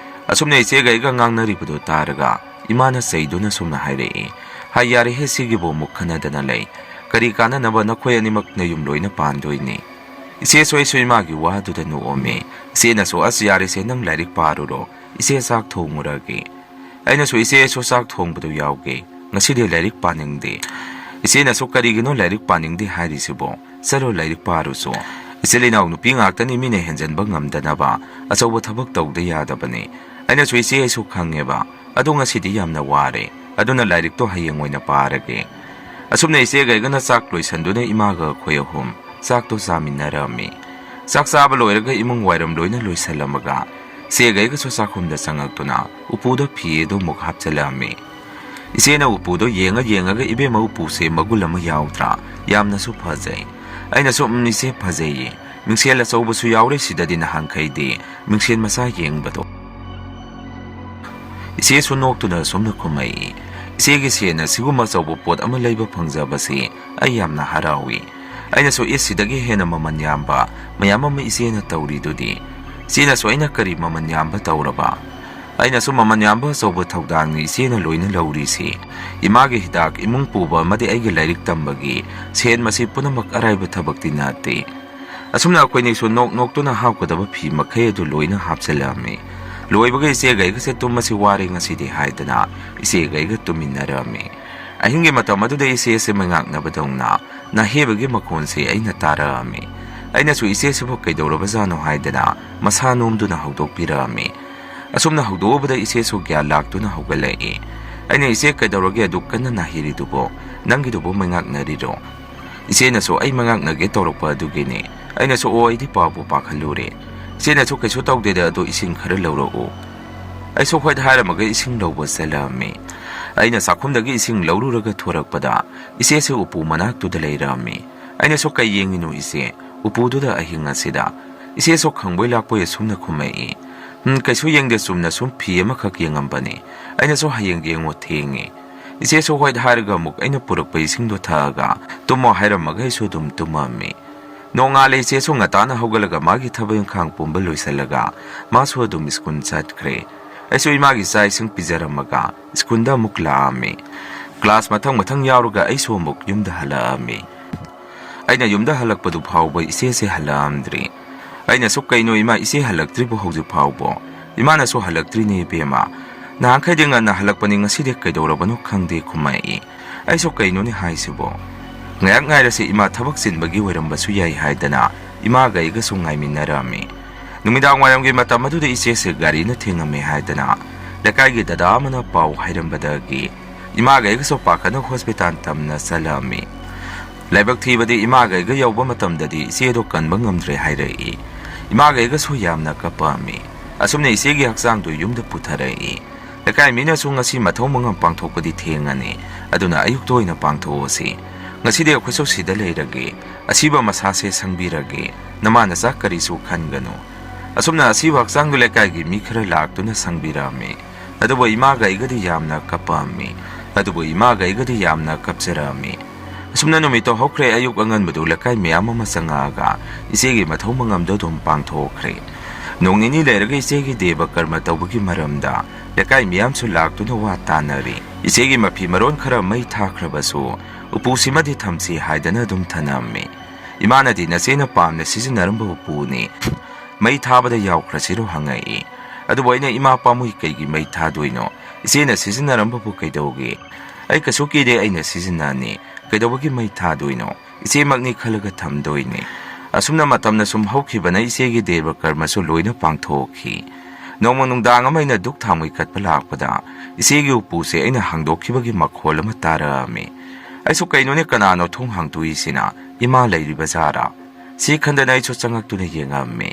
ꯑꯁꯨꯝꯅ ꯏꯆꯦꯒ ꯑꯩꯒ ꯉꯥꯡꯅꯔꯤꯕꯗꯨ ꯇꯥꯔꯒ ꯏꯃꯥꯅ ꯆꯩꯗꯨꯅ ꯁꯨꯝꯅ ꯍꯥꯏꯔꯛꯏ, 'ꯍꯥꯏ, ꯌꯥꯔꯦꯍꯦ, ꯁꯤꯒꯤꯕꯨ ꯑꯃꯨꯛ ꯈꯟꯅꯗꯅ ꯂꯩ꯫ ꯀꯔꯤ ꯀꯥꯟꯅꯅꯕ, ꯅꯈꯣꯏ ꯑꯅꯤꯃꯛ ꯅꯌꯨꯝ ꯂꯣꯏꯅ ꯄꯥꯟꯗꯣꯏꯅꯤ.' ꯏꯆꯦꯁꯨ ꯑꯩꯁꯨ ꯏꯃꯥꯒꯤ ꯋꯥꯗꯨꯗ ꯅꯣꯛꯑꯝꯃꯤ꯫ ꯏꯆꯦꯅꯁꯨ, 'ꯑꯁ, ꯌꯥꯔꯦꯁꯦ, ꯅꯪ ꯂꯥꯏꯔꯤꯛ ꯄꯥꯔꯨꯔꯣ, ꯏꯆꯦ ꯆꯥꯛ ꯊꯣꯡꯉꯨꯔꯒꯦ.' ꯑꯩꯅꯁꯨ, 'ꯏꯆꯦ, ꯑꯩꯁꯨ ꯆꯥꯛ ꯊꯣꯡꯕꯗꯨ ꯌꯥꯎꯒꯦ, ꯉꯁꯤꯗꯤ ꯂꯥꯏꯔꯤꯛ ꯄꯥꯅꯤꯡꯗꯦ.' ꯏꯆꯦꯅꯁꯨ, 'ꯀꯔꯤꯒꯤꯅꯣ ꯂꯥꯏꯔꯤꯛ ꯄꯥꯅꯤꯡꯗꯦ ꯍꯥꯏꯔꯤꯁꯤꯕꯣ? ꯆꯠꯂꯣ, ꯂꯥꯏꯔꯤꯛ ꯄꯥꯔꯨꯆꯣ꯫ ꯏꯆꯤꯜ ꯏꯅꯥꯎ ꯅꯨꯄꯤ ꯉꯥꯛꯇꯅꯤ, ꯃꯤꯅ ꯍꯦꯟꯖꯟꯕ ꯉꯝꯗꯅꯕ ꯑꯆꯧꯕ ꯊꯕꯛ ꯇꯧꯗ ꯌꯥꯗꯕꯅꯤ.' ꯑꯩꯅꯁꯨ, 'ꯏꯆꯦ, ꯑꯩꯁꯨ ꯈꯪꯉꯦꯕ, ꯑꯗꯣ ꯉꯁꯤꯗꯤ ꯌꯥꯝꯅ ꯋꯥꯔꯦ, ꯑꯗꯨꯅ ꯂꯥꯏꯔꯤꯛꯇꯣ ꯍꯌꯦꯡ ꯑꯣꯏꯅ ꯄꯥꯔꯒꯦ.' ꯑꯁꯨꯝꯅ ꯏꯆꯦꯒ ꯑꯩꯒꯅ ꯆꯥꯛ ꯂꯣꯏꯁꯟꯗꯨꯅ ꯏꯃꯥꯒ ꯑꯩꯈꯣꯏ ꯑꯍꯨꯝ ꯆꯥꯛꯇꯣ ꯆꯥꯃꯤꯟꯅꯔꯝꯃꯤ꯫ ꯆꯥꯛ ꯆꯥꯕ ꯂꯣꯏꯔꯒ ꯏꯃꯨꯡ ꯋꯥꯏꯔꯝ ꯂꯣꯏꯅ ꯂꯣꯏꯁꯜꯂꯝꯃꯒ ꯏꯆꯦꯒ ꯑꯩꯒꯁꯨ ꯆꯥꯛꯈꯨꯝꯗ ꯆꯪꯉꯛꯇꯨꯅ ꯎꯄꯨꯗ ꯐꯤ ꯑꯗꯨ ꯑꯃꯨꯛ ꯍꯥꯞꯆꯜꯂꯛꯑꯝꯃꯤ꯫ ꯏꯆꯦꯅ ꯎꯄꯨꯗꯣ ꯌꯦꯡꯉ ꯌꯦꯡꯉꯒ, "ꯏꯕꯦꯝꯃ, ꯎꯄꯨꯁꯦ ꯃꯒꯨꯟ ꯑꯃ ꯌꯥꯎꯗ꯭ꯔꯥ? ꯌꯥꯝꯅꯁꯨ ꯐꯖꯩ꯫" ꯑꯩꯅꯁꯨ, "ꯎꯝ, ꯏꯆꯦ, ꯐꯖꯩꯌꯦ꯫ ꯃꯤꯡꯁꯦꯜ ꯑꯆꯧꯕꯁꯨ ꯌꯥꯎꯔꯦ ꯁꯤꯗꯗꯤ, ꯅꯍꯥꯟꯈꯩꯗꯤ ꯃꯤꯡꯁꯦꯜ ꯃꯆꯥ ꯌꯦꯡꯕꯗꯣ꯫" ꯏꯆꯦꯁꯨ ꯅꯣꯛꯇꯨꯅ ꯑꯁꯨꯝꯅ ꯈꯨꯝꯃꯛꯏ, "ꯏꯆꯦꯒꯤ ꯁꯦꯟꯅ ꯁꯤꯒꯨꯝꯕ ꯑꯆꯧꯕ ꯄꯣꯠ ꯑꯃ ꯂꯩꯕ ꯐꯪꯖꯕꯁꯤ ꯑꯩ ꯌꯥꯝꯅ ꯍꯔꯥꯎꯏ꯫" ꯑꯩꯅꯁꯨ, "ꯏꯁ, ꯁꯤꯗꯒꯤ ꯍꯦꯟꯅ ꯃꯃꯜ ꯌꯥꯝꯕ ꯃꯌꯥꯝ ꯑꯃ ꯏꯆꯦꯅ ꯇꯧꯔꯤꯗꯨꯗꯤ?" ꯏꯆꯦꯅꯁꯨ, "ꯑꯩꯅ ꯀꯔꯤ ꯃꯃꯜ ꯌꯥꯝꯕ ꯇꯧꯔꯕ?" ꯑꯩꯅꯁꯨ, "ꯃꯃꯜ ꯌꯥꯝꯕ ꯑꯆꯧꯕ ꯊꯧꯗꯥꯡꯅꯤ ꯏꯆꯦꯅ ꯂꯣꯏꯅ ꯂꯧꯔꯤꯁꯤ꯫ ꯏꯃꯥꯒꯤ ꯍꯤꯗꯥꯛ, ꯏꯃꯨꯡ ꯄꯨꯕ ꯑꯃꯗꯤ ꯑꯩꯒꯤ ꯂꯥꯏꯔꯤꯛ ꯇꯝꯕꯒꯤ ꯁꯦꯟ, ꯃꯁꯤ ꯄꯨꯝꯅꯃꯛ ꯑꯔꯥꯏꯕ ꯊꯕꯛꯇꯤ ꯅꯠꯇꯦ꯫" ꯑꯁꯨꯝꯅ ꯑꯩꯈꯣꯏꯅꯤꯁꯨ ꯅꯣꯛ ꯅꯣꯛꯇꯨꯅ ꯍꯥꯞꯀꯗꯕ ꯐꯤ ꯃꯈꯩ ꯑꯗꯨ ꯂꯣꯏꯅ ꯍꯥꯞꯆꯤꯜꯂꯛꯑꯝꯃꯤ꯫ ꯂꯣꯏꯕꯒ ꯏꯆꯦꯒ ꯑꯩꯒꯁꯦ ꯇꯨꯝꯃꯁꯤ, ꯋꯥꯔꯦ ꯉꯁꯤꯗꯤ ꯍꯥꯏꯗꯅ ꯏꯆꯦꯒ ꯑꯩꯒ ꯇꯨꯝꯃꯤꯟꯅꯔꯝꯃꯤ꯫ ꯑꯍꯤꯡꯒꯤ ꯃꯇꯝ ꯑꯗꯨꯗ ꯏꯆꯦꯁꯦ ꯃꯩꯉꯥꯛꯅꯕꯗꯧꯅ ꯅꯥꯍꯦꯕꯒꯤ ꯃꯈꯣꯟꯁꯦ ꯑꯩꯅ ꯇꯥꯔꯛꯑꯝꯃꯤ꯫ ꯑꯩꯅꯁꯨ, "ꯏꯆꯦꯁꯤꯕꯨ ꯀꯩꯗꯧꯔꯕꯖꯥꯠꯅꯣ?" ꯍꯥꯏꯗꯅ ꯃꯁꯥ ꯅꯣꯝꯗꯨꯅ ꯍꯧꯗꯣꯛꯄꯤꯔꯛꯑꯝꯃꯤ꯫ ꯑꯁꯨꯝꯅ ꯍꯧꯗꯣꯛꯎꯕꯗ ꯏꯆꯦꯁꯨ ꯒ꯭ꯌꯥꯟ ꯂꯥꯛꯇꯨꯅ ꯍꯧꯒꯠꯂꯛꯏ꯫ ꯑꯩꯅ, "ꯏꯆꯦ, ꯀꯩꯗꯧꯔꯒꯦ ꯑꯗꯨꯛ ꯀꯟꯅ ꯅꯥꯍꯦꯔꯤꯗꯨꯕꯣ? ꯅꯪꯒꯤꯗꯨꯕꯨ ꯃꯩꯉꯥꯛꯅꯔꯤꯔꯣ?" ꯏꯆꯦꯅꯁꯨ, "ꯑꯩ ꯃꯉꯥꯛꯅꯒꯦ ꯇꯧꯔꯛꯄ ꯑꯗꯨꯒꯤꯅꯤ꯫" ꯑꯩꯅꯁꯨ, "ꯑꯣ, ꯑꯩꯗꯤ ꯄꯥꯎꯕꯨ ꯄꯥꯈꯠꯂꯨꯔꯦ꯫" ꯏꯆꯦꯅꯁꯨ, "ꯀꯩꯁꯨ ꯇꯧꯗꯦꯗ, ꯑꯗꯣ ꯏꯁꯤꯡ ꯈꯔ ꯂꯧꯔꯛꯎ꯫" ꯑꯩꯁꯨ ꯍꯣꯏꯠ ꯍꯥꯏꯔꯝꯃꯒ ꯏꯁꯤꯡ ꯂꯧꯕ ꯆꯠꯂꯝꯃꯤ꯫ ꯑꯩꯅ ꯆꯥꯛꯈꯨꯝꯗꯒꯤ ꯏꯁꯤꯡ ꯂꯧꯔꯨꯔꯒ ꯊꯣꯔꯛꯄꯗ ꯏꯆꯦꯁꯨ ꯎꯄꯨ ꯃꯅꯥꯛꯇꯨꯗ ꯂꯩꯔꯝꯃꯤ꯫ ꯑꯩꯅꯁꯨ, "ꯀꯩ ꯌꯦꯡꯉꯤꯅꯣ ꯏꯆꯦ, ꯎꯄꯨꯗꯨꯗ ꯑꯍꯤꯡ ꯑꯁꯤꯗ?" ꯏꯆꯦꯁꯨ ꯈꯪꯕꯣꯏ ꯂꯥꯛꯄꯣꯏ ꯑꯁꯨꯝꯅ ꯈꯨꯝꯃꯛꯏ, "ꯎꯝ, ꯀꯩꯁꯨ ꯌꯦꯡꯗꯦ, ꯆꯨꯝꯅ ꯁꯨꯝ ꯐꯤ ꯑꯃꯈꯛ ꯌꯦꯡꯉꯝꯕꯅꯤ꯫" ꯑꯩꯅꯁꯨ, "ꯍꯌꯦꯡ ꯌꯦꯡꯉꯣ, ꯊꯦꯡꯉꯦ꯫" ꯏꯆꯦꯁꯨ ꯍꯣꯏꯠ ꯍꯥꯏꯔꯒ ꯑꯃꯨꯛ ꯑꯩꯅ ꯄꯨꯔꯛꯄ ꯏꯁꯤꯡꯗꯣ ꯊꯛꯑꯒ ꯇꯨꯝꯃꯣ ꯍꯥꯏꯔꯝꯃꯒ ꯑꯩꯁꯨ ꯑꯗꯨꯝ ꯇꯨꯝꯃꯝꯃꯤ꯫ ꯅꯣꯡꯉꯥꯜꯂꯦ ꯏꯆꯦꯁꯨ ꯉꯟꯇꯥꯅ ꯍꯧꯒꯠꯂꯒ ꯃꯥꯒꯤ ꯊꯕꯛ ꯏꯪꯈꯥꯡ ꯄꯨꯝꯕ ꯂꯣꯏꯁꯤꯜꯂꯒ ꯃꯥꯁꯨ ꯑꯗꯨꯝ ꯁ꯭ꯀꯨꯜ ꯆꯠꯈ꯭ꯔꯦ꯫ ꯑꯩꯁꯨ ꯏꯃꯥꯒꯤ ꯆꯥꯛ ꯏꯁꯤꯡ ꯄꯤꯖꯔꯝꯃꯒ ꯁ꯭ꯀꯨꯜꯗ ꯑꯃꯨꯛ ꯂꯥꯛꯑꯝꯃꯤ꯫ ꯀ꯭ꯂꯥꯁ ꯃꯊꯪ ꯃꯊꯪ ꯌꯥꯎꯔꯒ ꯑꯩꯁꯨ ꯑꯃꯨꯛ ꯌꯨꯝꯗ ꯍꯜꯂꯛꯑꯝꯃꯤ꯫ ꯑꯩꯅ ꯌꯨꯝꯗ ꯍꯜꯂꯛꯄꯗꯨ ꯐꯥꯎꯕ ꯏꯆꯦꯁꯦ ꯍꯜꯂꯛꯑꯝꯗ꯭ꯔꯤ꯫ ꯑꯩꯅꯁꯨ, "ꯀꯩꯅꯣ ꯏꯃꯥ, ꯏꯆꯦ ꯍꯜꯂꯛꯇ꯭ꯔꯤꯕꯣ ꯍꯧꯖꯤꯛ ꯐꯥꯎꯕꯣ?" ꯏꯃꯥꯅꯁꯨ, "ꯍꯜꯂꯛꯇ꯭ꯔꯤꯅꯦ ꯏꯕꯦꯝꯃ꯫ ꯅꯍꯥꯟꯈꯩꯗꯤ ꯉꯟꯅ ꯍꯜꯂꯛꯄꯅꯤ, ꯉꯁꯤꯗꯤ ꯀꯩꯗꯧꯔꯕꯅꯣ ꯈꯪꯗꯦ" ꯈꯨꯝꯃꯛꯏ꯫ ꯑꯩꯁꯨ, "ꯀꯩꯅꯣꯅꯦ ꯍꯥꯏꯁꯤꯕꯣ? ꯉꯥꯏꯍꯥꯛ ꯉꯥꯏꯔꯁꯤ ꯏꯃꯥ, ꯊꯕꯛ ꯆꯤꯟꯕꯒꯤ ꯑꯣꯏꯔꯝꯕꯁꯨ ꯌꯥꯏ" ꯍꯥꯏꯗꯅ ꯏꯃꯥꯒ ꯑꯩꯒꯁꯨ ꯉꯥꯏꯃꯤꯟꯅꯔꯝꯃꯤ꯫ ꯅꯨꯃꯤꯗꯥꯡ ꯋꯥꯏꯔꯝꯒꯤ ꯃꯇꯝ ꯑꯗꯨꯗ ꯏꯆꯦꯁꯦ ꯒꯥꯔꯤꯅ ꯊꯦꯡꯉꯝꯃꯦ ꯍꯥꯏꯗꯅ ꯂꯩꯀꯥꯏꯒꯤ ꯗꯗꯥ ꯑꯃꯅ ꯄꯥꯎ ꯍꯥꯏꯔꯝꯕꯗꯒꯤ ꯏꯃꯥꯒ ꯑꯩꯒꯁꯨ ꯄꯥꯈꯠꯅ ꯍꯣꯁꯄꯤꯇꯥꯜ ꯇꯝꯅ ꯆꯠꯂꯝꯃꯤ꯫ ꯂꯥꯏꯕꯛ ꯊꯤꯕꯗꯤ ꯏꯃꯥꯒ ꯑꯩꯒ ꯌꯧꯕ ꯃꯇꯝꯗꯗꯤ ꯏꯆꯦꯗꯣ ꯀꯟꯕ ꯉꯝꯗ꯭ꯔꯦ ꯍꯥꯏꯔꯛꯏ꯫ ꯏꯃꯥꯒ ꯑꯩꯒꯁꯨ ꯌꯥꯝꯅ ꯀꯞꯄꯝꯃꯤ꯫ ꯑꯁꯨꯝꯅ ꯏꯆꯦꯒꯤ ꯍꯛꯆꯥꯡꯗꯨ ꯌꯨꯝꯗ ꯄꯨꯊꯔꯛꯏ꯫ ꯂꯩꯀꯥꯏ ꯃꯤꯅꯁꯨ ꯉꯁꯤ ꯃꯊꯧ ꯃꯉꯝ ꯄꯥꯡꯊꯣꯛꯄꯗꯤ ꯊꯦꯡꯉꯅꯤ, ꯑꯗꯨꯅ ꯑꯌꯨꯛꯇ ꯑꯣꯏꯅ ꯄꯥꯡꯊꯣꯛꯑꯁꯤ꯫ ꯉꯁꯤꯗꯤ ꯑꯩꯈꯣꯏꯁꯨ ꯁꯤꯗ ꯂꯩꯔꯒꯦ꯫ ꯑꯁꯤꯕ ꯃꯁꯥꯁꯦ ꯁꯪꯕꯤꯔꯒꯦ꯫ ꯅꯃꯥ ꯅꯆꯥ ꯀꯔꯤꯁꯨ ꯈꯟꯒꯅꯨ꯫ ꯑꯁꯨꯝꯅ ꯑꯁꯤꯕ ꯍꯛꯆꯥꯡꯗꯨ ꯂꯩꯀꯥꯏꯒꯤ ꯃꯤ ꯈꯔ ꯂꯥꯛꯇꯨꯅ ꯁꯪꯕꯤꯔꯝꯃꯤ꯫ ꯑꯗꯨꯕꯨ ꯏꯃꯥꯒ ꯑꯩꯒꯗꯤ ꯌꯥꯝꯅ ꯀꯞꯄꯝꯃꯤ꯫ ꯑꯗꯨꯕꯨ ꯏꯃꯥꯒ ꯑꯩꯒꯗꯤ ꯌꯥꯝꯅ ꯀꯞꯆꯔꯝꯃꯤ꯫ ꯑꯁꯨꯝꯅ ꯅꯨꯃꯤꯠꯇꯣ ꯍꯧꯈ꯭ꯔꯦ꯫ ꯑꯌꯨꯛ ꯑꯉꯟꯕꯗꯨ ꯂꯩꯀꯥꯏ ꯃꯌꯥꯝ ꯑꯃ ꯆꯪꯉꯛꯑꯒ ꯏꯆꯦꯒꯤ ꯃꯊꯧ ꯃꯉꯝꯗꯣ ꯑꯗꯨꯝ ꯄꯥꯡꯊꯣꯛꯈ꯭ꯔꯦ꯫ ꯅꯣꯡ ꯅꯤꯅꯤ ꯂꯩꯔꯒ ꯏꯆꯦꯒꯤ ꯗꯦꯕ ꯀꯔꯃ ꯇꯧꯕꯒꯤ ꯃꯔꯝꯗ ꯂꯩꯀꯥꯏ ꯃꯤꯌꯥꯝꯁꯨ ꯂꯥꯛꯇꯨꯅ ꯋꯥ ꯇꯥꯅꯔꯤ꯫ ꯏꯆꯦꯒꯤ ꯃꯐꯤ ꯃꯔꯣꯟ ꯈꯔ ꯃꯩ ꯊꯥꯈ꯭ꯔꯕꯁꯨ ꯎꯄꯨꯁꯤꯃꯗꯤ ꯊꯝꯁꯤ ꯍꯥꯏꯗꯅ ꯑꯗꯨꯝ ꯊꯅꯝꯃꯤ꯫ ꯏꯃꯥꯅꯗꯤ ꯅꯆꯦꯅ ꯄꯥꯝꯅ ꯁꯤꯖꯤꯟꯅꯔꯝꯕ ꯎꯄꯨꯅꯤ, ꯃꯩ ꯊꯥꯕꯗ ꯌꯥꯎꯈ꯭ꯔꯁꯤꯔꯣ ꯍꯪꯉꯛꯏ꯫ ꯑꯗꯨꯕꯨ ꯑꯩꯅ, "ꯏꯃꯥ ꯄꯥꯝꯃꯨꯏ, ꯀꯩꯒꯤ ꯃꯩ ꯊꯥꯗꯣꯏꯅꯣ? ꯏꯆꯦꯅ ꯁꯤꯖꯤꯟꯅꯔꯝꯕꯕꯨ ꯀꯩꯗꯧꯒꯦ? ꯑꯩ ꯀꯩꯁꯨ ꯀꯤꯗꯦ, ꯑꯩꯅ ꯁꯤꯖꯤꯟꯅꯅꯤ꯫ ꯀꯩꯗꯧꯕꯒꯤ ꯃꯩ ꯊꯥꯗꯣꯏꯅꯣ? ꯏꯆꯦꯃꯛꯅꯤ ꯈꯜꯂꯒ ꯊꯝꯗꯣꯏꯅꯤ"꯫ ꯑꯁꯨꯝꯅ ꯃꯇꯝꯅ ꯁꯨꯝ ꯍꯧꯈꯤꯕꯅ ꯏꯆꯦꯒꯤ ꯗꯦꯕ ꯀꯔꯃꯁꯨ ꯂꯣꯏꯅ ꯄꯥꯡꯊꯣꯛꯈꯤ꯫ ꯅꯣꯡꯃ ꯅꯨꯡꯗꯥꯡ ꯑꯃ ꯑꯩꯅ ꯙꯨꯛ ꯊꯥꯡꯃꯩ ꯀꯠꯄ ꯂꯥꯛꯄꯗ ꯏꯆꯦꯒꯤ ꯎꯄꯨꯁꯦ ꯑꯩꯅ ꯍꯥꯡꯗꯣꯛꯈꯤꯕꯒꯤ ꯃꯈꯣꯜ ꯑꯃ ꯇꯥꯔꯛꯑꯝꯃꯤ꯫ ꯑꯩꯁꯨ, "ꯀꯩꯅꯣꯅꯦ, ꯀꯅꯥꯅꯣ ꯊꯣꯡ ꯍꯥꯡꯗꯣꯛꯏꯁꯤꯅ? ꯏꯃꯥ ꯂꯩꯔꯤꯕ ꯖꯥꯔꯥ?" ꯁꯤ ꯈꯟꯗꯅ ꯑꯩꯁꯨ ꯆꯪꯉꯛꯇꯨꯅ ꯌꯦꯡꯉꯝꯃꯤ꯫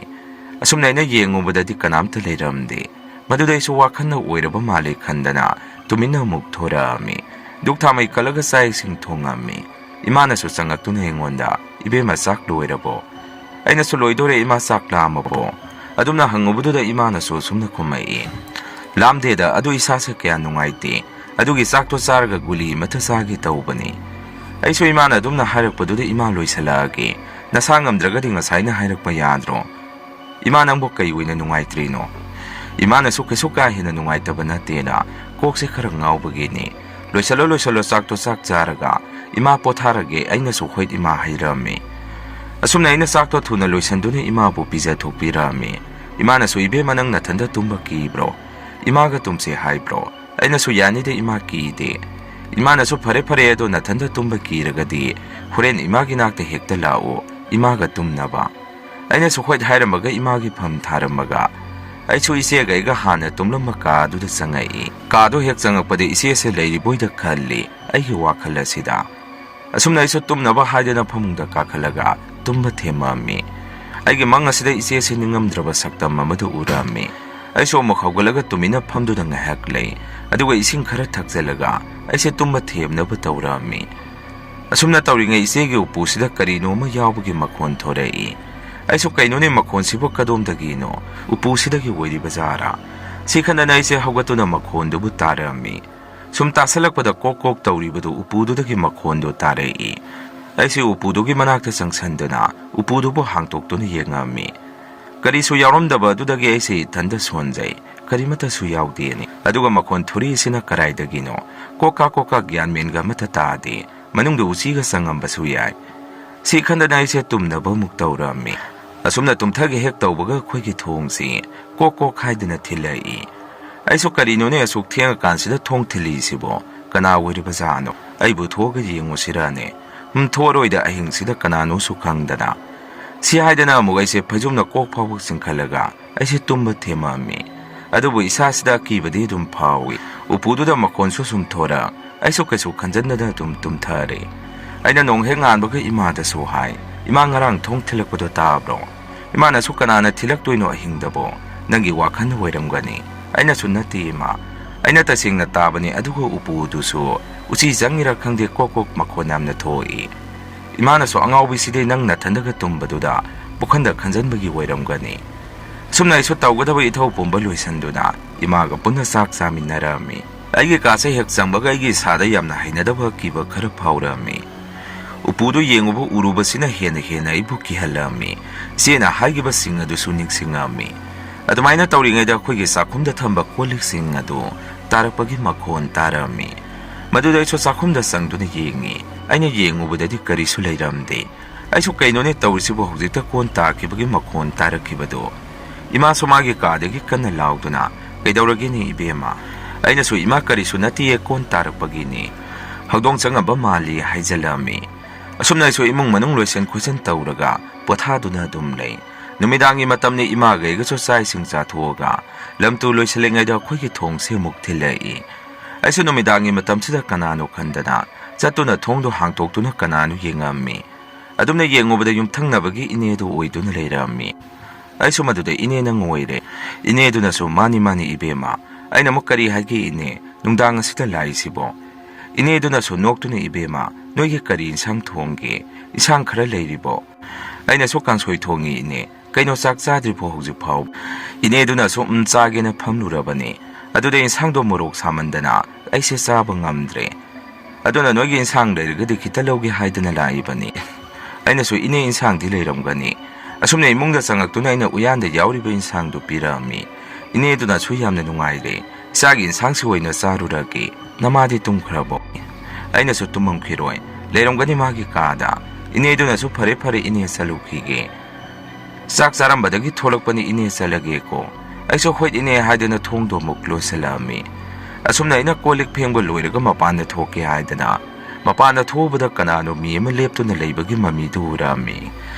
ꯑꯁꯨꯝꯅ ꯑꯩꯅ ꯌꯦꯡꯉꯨꯕꯗꯗꯤ ꯀꯅꯥꯝꯇ ꯂꯩꯔꯝꯗꯦ꯫ ꯃꯗꯨꯗ ꯑꯩꯁꯨ ꯋꯥꯈꯜꯅ ꯑꯣꯏꯔꯕ ꯃꯥꯜꯂꯦ ꯈꯟꯗꯅ ꯇꯨꯃꯤꯟꯅ ꯑꯃꯨꯛ ꯊꯣꯔꯛꯑꯝꯃꯤ꯫ ꯙꯨꯛ ꯊꯥꯃꯩ ꯀꯠꯂꯒ ꯆꯥꯛ ꯏꯁꯤꯡ ꯊꯣꯡꯉꯝꯃꯤ꯫ ꯏꯃꯥꯅꯁꯨ ꯆꯪꯉꯛꯇꯨꯅ ꯑꯩꯉꯣꯟꯗ, "ꯏꯕꯦꯝꯃ, ꯆꯥꯛ ꯂꯣꯏꯔꯕꯣ?" ꯑꯩꯅꯁꯨ, "ꯂꯣꯏꯗꯣꯔꯦ ꯏꯃꯥ, ꯆꯥꯛ ꯂꯥꯝꯃꯕꯣ?" ꯑꯗꯨꯝꯅ ꯍꯪꯉꯨꯕꯗꯨꯗ ꯏꯃꯥꯅꯁꯨ ꯑꯁꯨꯝꯅ ꯈꯨꯝꯃꯛꯏ, "ꯂꯥꯝꯗꯦꯗ, ꯑꯗꯨ ꯏꯁꯥꯁꯦ ꯀꯌꯥ ꯅꯨꯡꯉꯥꯏꯇꯦ꯫ ꯑꯗꯨꯒꯤ ꯆꯥꯛꯇꯣ ꯆꯥꯔꯒ ꯒꯨꯂꯤ ꯑꯃꯠꯇ ꯆꯥꯒꯦ ꯇꯧꯕꯅꯤ"꯫ ꯑꯩꯁꯨ ꯏꯃꯥꯅ ꯑꯗꯨꯝꯅ ꯍꯥꯏꯔꯛꯄꯗꯨꯗ, "ꯏꯃꯥ, ꯂꯣꯏꯁꯜꯂꯛꯑꯒꯦ꯫ ꯅꯁꯥ ꯉꯝꯗ꯭ꯔꯒꯗꯤ ꯉꯁꯥꯏꯅ ꯍꯥꯏꯔꯛꯄ ꯌꯥꯗ꯭ꯔꯣ? ꯏꯃꯥ, ꯅꯪꯕꯨ ꯀꯩ ꯑꯣꯏꯅ ꯅꯨꯡꯉꯥꯏꯇ꯭ꯔꯤꯅꯣ?" ꯏꯃꯥꯅꯁꯨ ꯀꯩꯁꯨ ꯀꯥ ꯍꯦꯟꯅ ꯅꯨꯡꯉꯥꯏꯇꯕ ꯅꯠꯇꯦꯅ, "ꯀꯣꯛꯁꯦ ꯈꯔ ꯉꯥꯎꯕꯒꯤꯅꯤ꯫ ꯂꯣꯏꯁꯜꯂꯣ, ꯂꯣꯏꯁꯜꯂꯣ, ꯆꯥꯛꯇꯣ ꯆꯥꯛ ꯆꯥꯔꯒ ꯏꯃꯥ ꯄꯣꯊꯥꯔꯒꯦ"꯫ ꯑꯩꯅꯁꯨ, "ꯍꯣꯏ ꯏꯃꯥ" ꯍꯥꯏꯔꯝꯃꯤ꯫ ꯑꯁꯨꯝꯅ ꯑꯩꯅ ꯆꯥꯛꯇꯣ ꯊꯨꯅ ꯂꯣꯏꯁꯟꯗꯨꯅ ꯏꯃꯥꯕꯨ ꯄꯤꯖꯊꯣꯛꯄꯤꯔꯝꯃꯤ꯫ ꯏꯃꯥꯅꯁꯨ, "ꯏꯕꯦꯝꯃ, ꯅꯪ ꯅꯊꯟꯗ ꯇꯨꯝꯕ ꯀꯤꯕ꯭ꯔꯣ? ꯏꯃꯥꯒ ꯇꯨꯝꯁꯦ ꯍꯥꯏꯕ꯭ꯔꯣ?" ꯑꯩꯅꯁꯨ, "ꯌꯥꯅꯤꯗ ꯏꯃꯥ, ꯀꯤꯗꯦ"꯫ ꯏꯃꯥꯅꯁꯨ, "ꯐꯔꯦ, ꯐꯔꯦ, ꯑꯗꯣ ꯅꯊꯟꯗ ꯇꯨꯝꯕ ꯀꯤꯔꯒꯗꯤ ꯍꯣꯔꯦꯟ ꯏꯃꯥꯒꯤ ꯅꯥꯛꯇ ꯍꯦꯛꯇ ꯂꯥꯛꯑꯣ, ꯏꯃꯥꯒ ꯇꯨꯝꯅꯕ"꯫ ꯑꯩꯅꯁꯨ ꯍꯣꯏ ꯍꯥꯏꯔꯝꯃꯒ ꯏꯃꯥꯒꯤ ꯐꯝ ꯊꯥꯔꯝꯃꯒ ꯑꯩꯁꯨ ꯏꯆꯦꯒ ꯑꯩꯒ ꯍꯥꯟꯅ ꯇꯨꯝꯂꯝꯕ ꯀꯥꯗꯨꯗ ꯆꯪꯉꯛꯏ꯫ ꯀꯥꯗꯣ ꯍꯦꯛ ꯆꯪꯉꯛꯄꯗ ꯏꯆꯦꯁꯦ ꯂꯩꯔꯤꯕꯣꯏꯗ ꯈꯜꯂꯤ ꯑꯩꯒꯤ ꯋꯥꯈꯜ ꯑꯁꯤꯗ꯫ ꯑꯁꯨꯝꯅ ꯑꯩꯁꯨ ꯇꯨꯝꯅꯕ ꯍꯥꯏꯗꯅ ꯐꯃꯨꯡꯗ ꯀꯥꯈꯠꯂꯒ ꯇꯨꯝꯕ ꯊꯦꯝꯃꯝꯃꯤ꯫ ꯑꯩꯒꯤ ꯃꯪ ꯑꯁꯤꯗ ꯏꯆꯦꯁꯤ ꯅꯤꯡꯉꯝꯗ꯭ꯔꯕ ꯁꯛꯇꯝ ꯑꯃꯗ ꯎꯔꯝꯃꯤ꯫ ꯑꯩꯁꯨ ꯑꯃꯨꯛ ꯍꯧꯒꯠꯂꯒ ꯇꯨꯃꯤꯟꯅ ꯐꯝꯗꯨꯅ ꯉꯥꯏꯍꯥꯛ ꯂꯩ꯫ ꯑꯗꯨꯒ ꯏꯁꯤꯡ ꯈꯔ ꯊꯛꯆꯜꯂꯒ ꯑꯩꯁꯦ ꯇꯨꯝꯕ ꯊꯦꯝꯅꯕ ꯇꯧꯔꯝꯃꯤ꯫ ꯑꯁꯨꯝꯅ ꯇꯧꯔꯤꯉꯩ ꯏꯆꯦꯒꯤ ꯎꯄꯨꯁꯤꯗ ꯀꯔꯤꯅꯣ ꯑꯃ ꯌꯥꯎꯕꯒꯤ ꯃꯈꯣꯟ ꯊꯣꯔꯛꯏ꯫ ꯑꯩꯁꯨ ꯀꯩꯅꯣꯅꯦ ꯃꯈꯣꯟꯁꯤꯕꯨ ꯀꯗꯣꯝꯗꯒꯤꯅꯣ? ꯎꯄꯨꯁꯤꯗꯒꯤ ꯑꯣꯏꯔꯤꯕ ꯖꯥꯔꯥ? ꯁꯤ ꯈꯟꯗꯅ ꯑꯩꯁꯦ ꯍꯧꯒꯠꯇꯨꯅ ꯃꯈꯣꯟꯗꯨꯕꯨ ꯇꯥꯔꯝꯃꯤ꯫ ꯁꯨꯝ ꯇꯥꯁꯜꯂꯛꯄꯗ ꯀꯣꯛ ꯀꯣꯛ ꯇꯧꯔꯤꯕꯗꯨ ꯎꯄꯨꯗꯨꯗꯒꯤ ꯃꯈꯣꯟꯗꯨ ꯇꯥꯔꯛꯏ꯫ ꯑꯩꯁꯦ ꯎꯄꯨꯗꯨꯒꯤ ꯃꯅꯥꯛꯇ ꯆꯪꯁꯟꯗꯨꯅ ꯎꯄꯨꯗꯨꯕꯨ ꯍꯥꯡꯇꯣꯛꯇꯨꯅ ꯌꯦꯡꯉꯝꯃꯤ꯫ ꯀꯔꯤꯁꯨ ꯌꯥꯎꯔꯝꯗꯕ ꯑꯗꯨꯗꯒꯤ ꯑꯩꯁꯦ ꯏꯊꯟꯗ ꯁꯣꯟꯖꯩ꯫ ꯀꯔꯤꯃꯠꯇꯁꯨ ꯌꯥꯎꯗꯦꯅꯤ꯫ ꯑꯗꯨꯒ ꯃꯈꯣꯟ ꯊꯣꯔꯛꯏꯁꯤꯅ ꯀꯗꯥꯏꯗꯒꯤꯅꯣ? ꯀꯣꯛꯀꯥ ꯀꯣꯛꯀꯥ ꯒ꯭ꯌꯥꯟ ꯃꯦꯟꯒ ꯑꯃꯠꯇ ꯇꯥꯗꯦ꯫ ꯃꯅꯨꯡꯗ ꯎꯆꯤꯒ ꯆꯪꯉꯝꯕꯁꯨ ꯌꯥꯏ꯫ ꯁꯤ ꯈꯟꯗꯅ ꯑꯩꯁꯦ ꯇꯨꯝꯅꯕ ꯑꯃꯨꯛ ꯇꯧꯔꯝꯃꯤ꯫ ꯑꯁꯨꯝꯅ ꯇꯨꯝꯊꯒꯦ ꯍꯦꯛ ꯇꯧꯕꯒ ꯑꯩꯈꯣꯏꯒꯤ ꯊꯣꯡꯁꯤ ꯀꯣꯛ ꯀꯣꯛ ꯍꯥꯏꯗꯅ ꯊꯤꯜꯂꯛꯏ꯫ ꯑꯩꯁꯨ ꯀꯔꯤꯅꯣꯅꯦ ꯑꯁꯨꯛ ꯊꯦꯡꯉꯀꯥꯟꯁꯤꯗ ꯊꯣꯡ ꯊꯤꯜꯂꯤꯁꯤꯕꯣ? ꯀꯅꯥ ꯑꯣꯏꯔꯤꯕꯖꯥꯠꯅꯣ? ꯑꯩꯕꯨ ꯊꯣꯛꯑꯒ ꯌꯦꯡꯉꯨꯁꯤꯔꯅꯦ? ꯎꯝ, ꯊꯣꯛꯑꯔꯣꯏꯗ, ꯑꯍꯤꯡꯁꯤꯗ ꯀꯅꯥꯅꯣꯁꯨ ꯈꯪꯗꯅ꯫ ꯁꯤ ꯍꯥꯏꯗꯅ ꯑꯃꯨꯛ ꯑꯩꯁꯦ ꯐꯩꯖꯨꯝꯅ ꯀꯣꯛ ꯐꯥꯎꯕ ꯆꯤꯡꯈꯠꯂꯒ ꯑꯩꯁꯦ ꯇꯨꯝꯕ ꯊꯦꯝꯃꯝꯃꯤ꯫ ꯑꯗꯨꯕꯨ ꯏꯁꯥꯁꯤꯗ ꯑꯀꯤꯕꯗꯤ ꯑꯗꯨꯝ ꯐꯥꯎꯏ꯫ ꯎꯄꯨꯗꯨꯗ ꯃꯈꯣꯟꯁꯨ ꯁꯨꯝ ꯊꯣꯔꯛ꯫ ꯑꯩꯁꯨ ꯀꯩꯁꯨ ꯈꯟꯖꯟꯗꯅ ꯑꯗꯨꯝ ꯇꯨꯝꯊꯔꯦ꯫ ꯑꯩꯅ ꯅꯣꯡ ꯍꯦꯛ ꯉꯥꯟꯕꯒ ꯏꯃꯥꯗꯁꯨ ꯍꯥꯏ, "ꯏꯃꯥ, ꯉꯔꯥꯡ ꯊꯣꯡ ꯊꯤꯜꯂꯛꯄꯗꯣ ꯇꯥꯕ꯭ꯔꯣ?" ꯏꯃꯥꯅꯁꯨ, "ꯀꯅꯥꯅ ꯊꯤꯜꯂꯛꯇꯣꯏꯅꯣ ꯑꯍꯤꯡꯗꯕꯣ? ꯅꯪꯒꯤ ꯋꯥꯈꯜ ꯑꯣꯏꯔꯝꯒꯅꯤ꯫" ꯑꯩꯅꯁꯨ, "ꯅꯠꯇꯦ ꯏꯃꯥ, ꯑꯩꯅ ꯇꯁꯦꯡꯅ ꯇꯥꯕꯅꯤ, ꯑꯗꯨꯒ ꯎꯄꯨꯗꯨꯁꯨ ꯎꯆꯤ ꯆꯪꯉꯤꯔꯥ ꯈꯪꯗꯦ, ꯀꯣꯛ ꯀꯣꯛ ꯃꯈꯣꯟ ꯌꯥꯝꯅ ꯊꯣꯛꯏ꯫" ꯏꯃꯥꯅꯁꯨ, "ꯑꯉꯥꯎꯕꯤꯁꯤꯗꯤ ꯅꯪ ꯅꯊꯟꯗꯒ ꯇꯨꯝꯕꯗꯨꯗ ꯄꯨꯈꯟꯗ ꯈꯟꯖꯟꯕꯒꯤ ꯑꯣꯏꯔꯝꯒꯅꯤ꯫" ꯑꯁꯨꯝꯅ ꯑꯩꯁꯨ ꯇꯧꯒꯗꯕ ꯏꯊꯧ ꯄꯨꯝꯕ ꯂꯣꯏꯁꯤꯟꯗꯨꯅ ꯏꯃꯥꯒ ꯄꯨꯟꯅ ꯆꯥꯛ ꯆꯥꯃꯤꯟꯅꯔꯝꯃꯤ꯫ ꯑꯩꯒꯤ ꯀꯥꯁꯦ ꯍꯦꯛ ꯆꯪꯕꯒ ꯑꯩꯒꯤ ꯏꯁꯥꯗ ꯌꯥꯝꯅ ꯍꯩꯅꯗꯕ ꯀꯤꯕ ꯈꯔ ꯐꯥꯎꯔꯛꯑꯝꯃꯤ꯫ ꯎꯄꯨꯗꯨ ꯌꯦꯡꯉꯨꯕ ꯎꯔꯨꯕꯁꯤꯅ ꯍꯦꯟꯅ ꯍꯦꯟꯅ ꯑꯩꯕꯨ ꯀꯤꯍꯜꯂꯛꯑꯝꯃꯤ꯫ ꯏꯆꯦꯅ ꯍꯥꯏꯈꯤꯕꯁꯤꯡ ꯑꯗꯨꯁꯨ ꯅꯤꯡꯁꯤꯡꯉꯛꯑꯝꯃꯤ꯫ ꯑꯗꯨꯃꯥꯏꯅ ꯇꯧꯔꯤꯉꯩꯗ ꯑꯩꯈꯣꯏꯒꯤ ꯆꯥꯛꯈꯨꯝꯗ ꯊꯝꯕ ꯀꯣꯜ ꯂꯤꯛꯁꯤꯡ ꯑꯗꯨ ꯇꯥꯔꯛꯄꯒꯤ ꯃꯈꯣꯟ ꯇꯥꯔꯛꯑꯝꯃꯤ꯫ ꯃꯗꯨꯗ ꯑꯩꯁꯨ ꯆꯥꯛꯈꯨꯝꯗ ꯆꯪꯗꯨꯅ ꯌꯦꯡꯉꯤ꯫ ꯑꯩꯅ ꯌꯦꯡꯉꯨꯕꯗꯗꯤ ꯀꯔꯤꯁꯨ ꯂꯩꯔꯝꯗꯦ꯫ ꯑꯩꯁꯨ ꯀꯩꯅꯣꯅꯦ ꯇꯧꯔꯤꯁꯤꯕꯨ, ꯍꯧꯖꯤꯛꯇ ꯀꯣꯟ ꯇꯥꯈꯤꯕꯒꯤ ꯃꯈꯣꯟ ꯇꯥꯔꯛꯈꯤꯕꯗꯣ? ꯏꯃꯥꯁꯨ ꯃꯥꯒꯤ ꯀꯥꯗꯒꯤ ꯀꯟꯅ ꯂꯥꯎꯗꯨꯅ, "ꯀꯩꯗꯧꯔꯒꯦꯅꯦ ꯏꯕꯦꯝꯃ?" ꯑꯩꯅꯁꯨ, "ꯏꯃꯥ, ꯀꯔꯤꯁꯨ ꯅꯠꯇꯤꯌꯦ, ꯀꯣꯟ ꯇꯥꯔꯛꯄꯒꯤꯅꯤ꯫ ꯍꯧꯗꯣꯡ ꯆꯪꯉꯕ ꯃꯥꯜꯂꯤ" ꯍꯥꯏꯖꯜꯂꯛꯑꯝꯃꯤ꯫ ꯑꯁꯨꯝꯅ ꯑꯩꯁꯨ ꯏꯃꯨꯡ ꯃꯅꯨꯡ ꯂꯣꯏꯁꯟ ꯈꯣꯠꯆꯟ ꯇꯧꯔꯒ ꯄꯣꯊꯥꯗꯨꯅ ꯑꯗꯨꯝ ꯂꯩ꯫ ꯅꯨꯃꯤꯗꯥꯡꯒꯤ ꯃꯇꯝꯅꯤ, ꯏꯃꯥꯒ ꯑꯩꯒꯁꯨ ꯆꯥꯛ ꯏꯁꯤꯡ ꯆꯥꯊꯣꯛꯑꯒ ꯂꯝ ꯇꯨ ꯂꯣꯏꯁꯤꯜꯂꯤꯉꯩꯗ ꯑꯩꯈꯣꯏꯒꯤ ꯊꯣꯡꯁꯦ ꯑꯃꯨꯛ ꯊꯤꯜꯂꯛꯏ꯫ ꯑꯩꯁꯨ ꯅꯨꯃꯤꯗꯥꯡꯒꯤ ꯃꯇꯝꯁꯤꯗ ꯀꯅꯥꯅꯣ ꯈꯟꯗꯅ ꯆꯠꯇꯨꯅ ꯊꯣꯡꯗꯣ ꯍꯥꯡꯇꯣꯛꯇꯨꯅ ꯀꯅꯥꯅꯣ ꯌꯦꯡꯉꯝꯃꯤ꯫ ꯑꯗꯨꯝꯅ ꯌꯦꯡꯉꯨꯕꯗ ꯌꯨꯝꯊꯪꯅꯕꯒꯤ ꯏꯅꯦꯗꯨ ꯑꯣꯏꯗꯨꯅ ꯂꯩꯔꯝꯃꯤ꯫ ꯑꯩꯁꯨ ꯃꯗꯨꯗ ꯏꯅꯦ ꯅꯪ ꯑꯣꯏꯔꯦ꯫ ꯏꯅꯦꯗꯨꯅꯁꯨ "ꯃꯥꯅꯤ, ꯃꯥꯅꯤ ꯏꯕꯦꯝꯃ, ꯑꯩꯅ ꯑꯃꯨꯛ ꯀꯔꯤ ꯍꯥꯏꯒꯦ ꯏꯅꯦ, ꯅꯨꯡꯗꯥꯡ ꯑꯁꯤꯗ ꯂꯥꯛꯏꯁꯤꯕꯣ?" ꯏꯅꯦꯗꯨꯅꯁꯨ ꯅꯣꯛꯇꯨꯅ "ꯏꯕꯦꯝꯃ, ꯅꯣꯏꯒꯤ ꯀꯔꯤ ꯏꯟꯁꯥꯡ ꯊꯣꯡꯒꯦ? ꯏꯟꯁꯥꯡ ꯈꯔ ꯂꯩꯔꯤꯕꯣ?" ꯑꯩꯅꯁꯨ "ꯀꯥꯡꯁꯣꯏ ꯊꯣꯡꯉꯤ ꯏꯅꯦ, ꯀꯩꯅꯣ ꯆꯥꯛ ꯆꯥꯗ꯭ꯔꯤꯕꯣ ꯍꯧꯖꯤꯛ ꯐꯥꯎ?" ꯏꯅꯦꯗꯨꯅꯁꯨ "ꯎꯝ, ꯆꯥꯒꯦꯅ ꯐꯝꯂꯨꯔꯕꯅꯤ, ꯑꯗꯨꯗ ꯏꯟꯁꯥꯡꯗꯣ ꯃꯣꯔꯣꯛ ꯁꯥꯃꯟꯗꯅ ꯑꯩꯁꯦ ꯆꯥꯕ ꯉꯝꯗ꯭ꯔꯦ꯫ ꯑꯗꯨꯅ ꯅꯣꯏꯒꯤ ꯏꯟꯁꯥꯡ ꯂꯩꯔꯒꯗꯤ ꯈꯤꯇ ꯂꯧꯒꯦ ꯍꯥꯏꯗꯅ ꯂꯥꯛꯏꯕꯅꯤ꯫" ꯑꯩꯅꯁꯨ "ꯏꯅꯦ, ꯏꯟꯁꯥꯡꯗꯤ ꯂꯩꯔꯝꯒꯅꯤ꯫" ꯑꯁꯨꯝꯅ ꯏꯃꯨꯡꯗ ꯆꯪꯉꯛꯇꯨꯅ ꯑꯩꯅ ꯎꯌꯥꯟꯗ ꯌꯥꯎꯔꯤꯕ ꯏꯟꯁꯥꯡꯗꯨ ꯄꯤꯔꯛꯑꯝꯃꯤ꯫ ꯏꯅꯦꯗꯨꯅꯁꯨ "ꯌꯥꯝꯅ ꯅꯨꯡꯉꯥꯏꯔꯦ, ꯏꯆꯥꯒꯤ ꯏꯟꯁꯥꯡꯁꯤ ꯑꯣꯏꯅ ꯆꯥꯔꯨꯔꯒꯦ, ꯅꯃꯥꯗꯤ ꯇꯨꯝꯈ꯭ꯔꯕꯣ?" ꯑꯩꯅꯁꯨ "ꯇꯨꯝꯃꯝꯈꯤꯔꯣꯏ, ꯂꯩꯔꯝꯒꯅꯤ ꯃꯥꯒꯤ ꯀꯥꯗ꯫" ꯏꯅꯦꯗꯨꯅꯁꯨ "ꯐꯔꯦ ꯐꯔꯦ ꯏꯅꯦ, ꯆꯠꯂꯨꯈꯤꯒꯦ, ꯆꯥꯛ ꯆꯥꯔꯝꯕꯗꯒꯤ ꯊꯣꯛꯂꯛꯄꯅꯤ ꯏꯅꯦ, ꯆꯠꯂꯒꯦꯀꯣ꯫" ꯑꯩꯁꯨ "ꯍꯣꯏ ꯏꯅꯦ" ꯍꯥꯏꯗꯨꯅ ꯊꯣꯡꯗꯣ ꯑꯃꯨꯛ ꯂꯣꯟꯁꯤꯜꯂꯛꯑꯝꯃꯤ꯫ ꯑꯁꯨꯝꯅ ꯑꯩꯅ ꯀꯣꯜ ꯂꯤꯛ ꯐꯦꯡꯕ ꯂꯣꯏꯔꯒ ꯃꯄꯥꯟꯗ ꯊꯣꯛꯀꯦ ꯍꯥꯏꯗꯅ ꯃꯄꯥꯟꯗ ꯊꯣꯛꯎꯕꯗ ꯀꯅꯥꯅꯣ ꯃꯤ ꯑꯃ ꯂꯦꯞꯇꯨꯅ ꯂꯩꯕꯒꯤ ꯃꯃꯤꯗꯨ ꯎꯔꯛꯑꯝꯃꯤ꯫